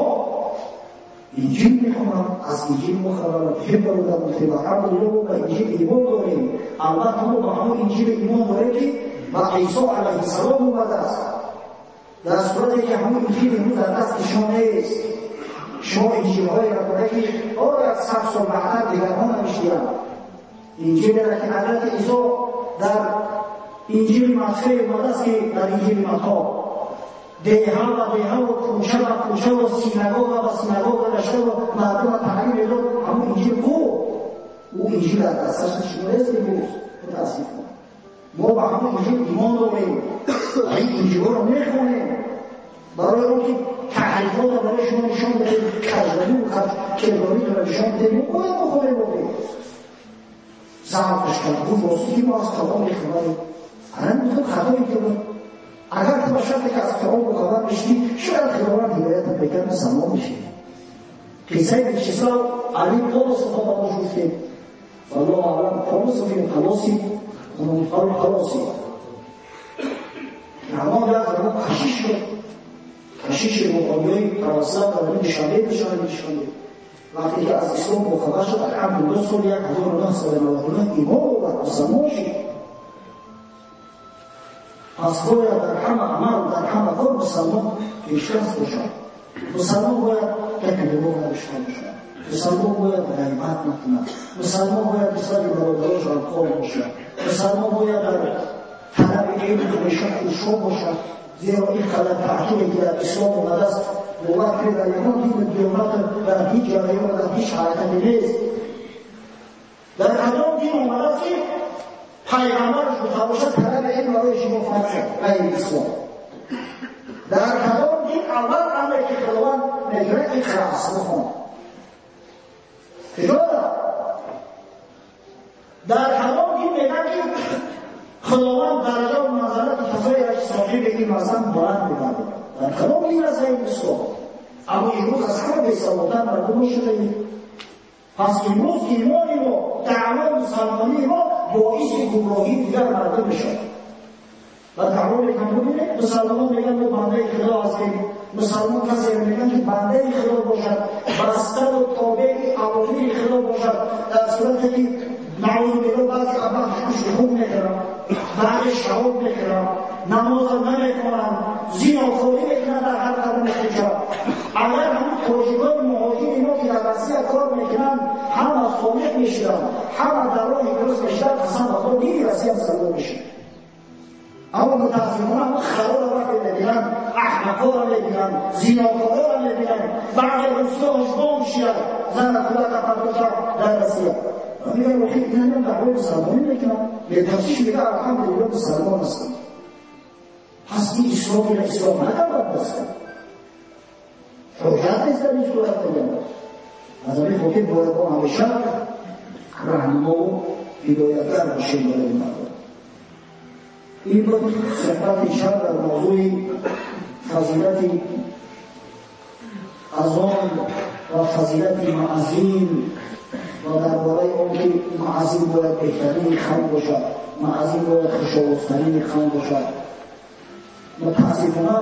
Инҷил мехонанд, аз Инҷил мо хабар ҳе бародар гуфтем, алҳамдулиллоҳ мо ба Инҷил имон дорем. Албатта мо ба ҳамон Инҷил имон дорем ки ба Исо алайҳиссалом омадааст. Дар сурате ки ҳамон Инҷил имрӯз дар дасти шумо нест. Шумо инҷилҳоеро доред ки як сад сол баъдтар дигарҳо навиштианд. Инҷилеро ки ҳазрати Исо дар Инҷили Матфей омадааст ки дар Инҷили Матто деҳа ва деҳа ва кӯча ва кӯча ва синагога ва синагога гашта ва мардумро таълим медод, ҳамон инҷил ку? Ӯ инҷил дар дасташ шумо нест имрӯз. Мутаассифона мо ба ҳамон инҷил имон дорем ва ин инҷилҳоро мехонем барои он ки таҳрифотро барои шумо нишон диҳем, кажравӣ ва кирдориро нишон диҳем, мо бояд бихонем. Воқеъ завқаш кард, гуфт рости ки мо аз Қуръон мехонем. Ана гуфтам хатое ки буд. Агар ту ба шарте ки аз Қуръон бохабар мешудӣ, шояд Худованд ҳидоятат мекард, мусалмон мешудӣ. Қиссаи Вячеслав Али Полосов ба мо гуфтем. Валлоҳу аълам, Полосов ё Полосов, Полосов. Ҳамон як замон кашиш шуд. Кашиши рӯҳониёи православ дар Душанбе, Душанбе, Душанбе. Вақте ки аз ислом бохабар шуд, алҳамдулиллоҳ соли 1999 имон овард, мусалмон шуд. Пас бояд дар ҳама амал, дар ҳама кор мусалмон пешдаст бошад. Мусалмон бояд гапи дурӯғ надошта бошад. Мусалмон бояд ғайбат накунад. Мусалмон бояд нисбати бародарош ғамхор бошад. Мусалмон бояд дар талаби илм ҳамеша кӯшо бошад. Зеро ин қадар таъкиде ки дар ислом омадааст, бовар кунед дар ягон дину диёнат, дар ҳеҷ ҷараён, дар ҳеҷ ҳаракате нест. Дар кадом дин омадааст ки пайғамбараш гуфта бошад талаби илм барои шумо фарз аст, ғайри ислом? Дар кадом дин аввал амре ки Худованд мекунад иқра аст, бихон? Куҷо? Дар кадом дин мегӯяд ки Худованд дараҷа ва манзалати касоеро ки соҳиби илм ҳастанд баланд мебарад? Дар кадом дин аст ғайри ислом? Аммо имрӯз аз ҳама бесаводтар мардум шудаем. Пас имрӯз имони мо, даъвои мусалмонии мо боиси гумроҳии дигар мардум мешавад. Ва такрор мекунам, бубинед, мусалмонон мегӯянд мо бандаи Худо ҳастем. Мусалмон касеро мегӯянд ки бандаи Худо бошад, бастару тобеи авомири Худо бошад, дар сурате ки наъузу биллоҳ баъзе аббахш гӯшти хук мехӯранд, баъзе шароб мехӯранд, намозро намехонанд, зинокорӣ мекунанд дар ҳар қадами кӯча. Агар ҳамин тоҷикони муҳоҷири мо ки дар Россия кор мекунанд ҳама солиҳ мешуданд, ҳама дар роҳи дуруст мешуданд, қасам ба Худо дини Россия мусалмон мешуд. Аммо мутаассифона ҳамон хароро вақте мебинанд, аҳмақҳоро мебинанд, зинокорҳоро мебинанд, баъзе русҳо ҳушбон мешиҳанд, зана кӯдака партоша дар Россия. Мегӯянд охир инам даъвои мусалмонӣ мекунанд, бетафтиш мегӯяд алҳамдулиллоҳ мусалмон ҳастам. Пас ин исломиро ислом накард баста. Ҳуҷҷат нест дар ин сурат мегӯянд. Аз ҳамин хотир бояд мо ҳамеша раҳнамову ҳидоятгар бошем барои мардум. Ин буд суҳбати шаб дар мавзӯи фазилати азон ва фазилати муаззин ва дар бораи он ки муаззин бояд беҳтарини халқ бошад, муаззин бояд хушовозтарини халқ бошад. Мутаассифона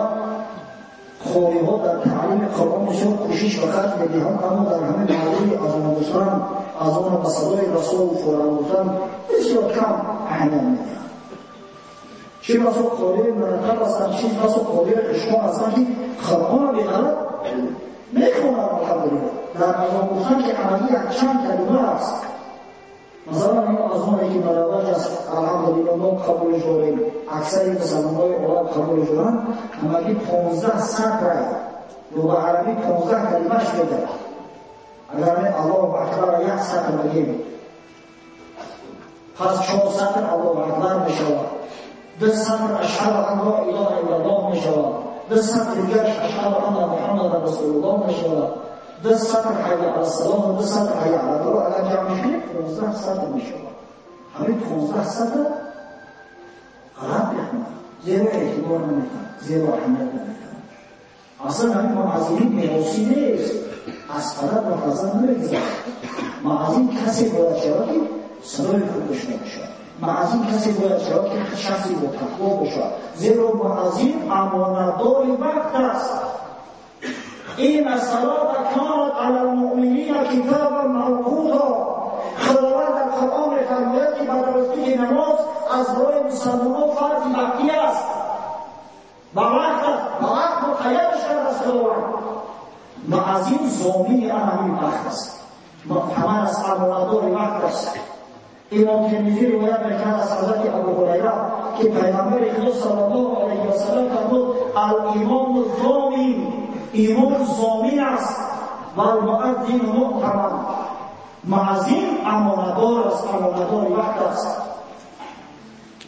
хориҳо дар таълими Қуръон бисёр кӯшиш ва харҷ медиҳанд, аммо дар ҳамин мавзӯи азон гуфтан, азонро ба садои расул фуран гуфтан бисёр кам аҳамият медиҳанд. Чӣ басо қориҳои мураттаб ҳастанд, чӣ басо қориҳои хушхон ҳастанд ки Қуръонро беғалат мехонанд. Алҳамдулиллоҳ дар азон гуфтан ки ҳамагӣ якчанд калима аст. Масалан ин азоне ки баровард аст, алҳамдулиллоҳ мо қабулш дорем, аксари мусалмонҳои олам қабулш доранд, ҳамагӣ 15 сатр ё ба арабӣ 15 калимаш мегӯяд. Агар Аллоҳу акбар як сатр бигем, пас 4 сатр Аллоҳу акбар мешавад, 2 сатр ашҳаду ан ло илоҳа иллаллоҳ мешавад, 2 сатр дигар ашҳаду анна муҳаммадан расулуллоҳ мешавад, 2 сатр ҳайя алассалом ва 2 сатр ҳайя алалфалоҳ. Агар ҷамъ мекунем 15 сатр мешавад. Ҳамин 15 сатр ғалат мекунад, зеро эътибор намекунад, зеро аҳамият намекунад. Аслан ҳамин муаззинин меросӣ нест, аз падар ба фарзанд намегузарад. Муаззин касе бояд шавад ки садои худ дошта бошад. Муаззин касе бояд шавад ки шахси бо тақво бошад, зеро муаззин амонатдори вақт аст. Инна ас-салата канат ала-л-муъминина китобан мавқута. Худованд дар Қуръон мефармояд ки ба дурустии намоз аз барои мусалмонон фарзи вақтӣ аст. Ба вақт аст, ба вақт муқайядаш кардааст Худованд. Муаззин зомини ҳамин вақт аст, муътамад аст, амонатдори вақт аст. Имом Тирмизӣ ривоят мекунад аз ҳазрати Абу Ҳурайра ки Пайғамбари Худо саллаллоҳу алайҳи васаллам фармуд: ал-имому зомин, имом зомин аст, вал-муаззину муътамад. Муаззин амонатдор аст, амонатдори вақт аст.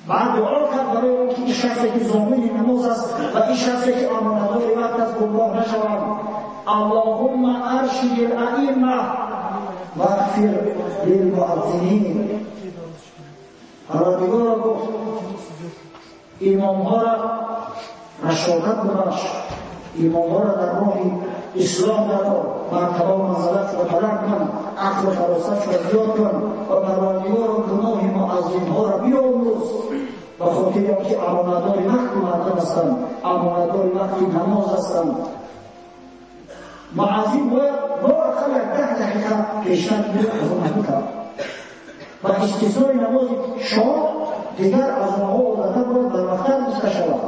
Баъд дуо кард барои он ки ин шахсе ки зомини намоз аст ва ин шахсе ки амонатдори вақт аст гумроҳ нашаванд. Аллоҳумма аршид ал-аимма вағфир лилмуаззинин. Парвардигоро гуфт имомҳоро рашодат бибахш, имомҳоро дар роҳи ислоҳ дарор, мартаба ва манзилатшро баланд кун, ақлу фаросатшро зиёд кун ва Парвардигоро гуноҳи муаззинҳоро биомӯз, ба хотири он ки амонатдори вақти мардум ҳастанд, амонатдори вақти намоз ҳастанд. Муаззин бояд лоақал як 10 дақиқа пештар азон накард. Ба истиснои намози шом дигар азонҳо одатан бояд барвақттар гуфта шавад.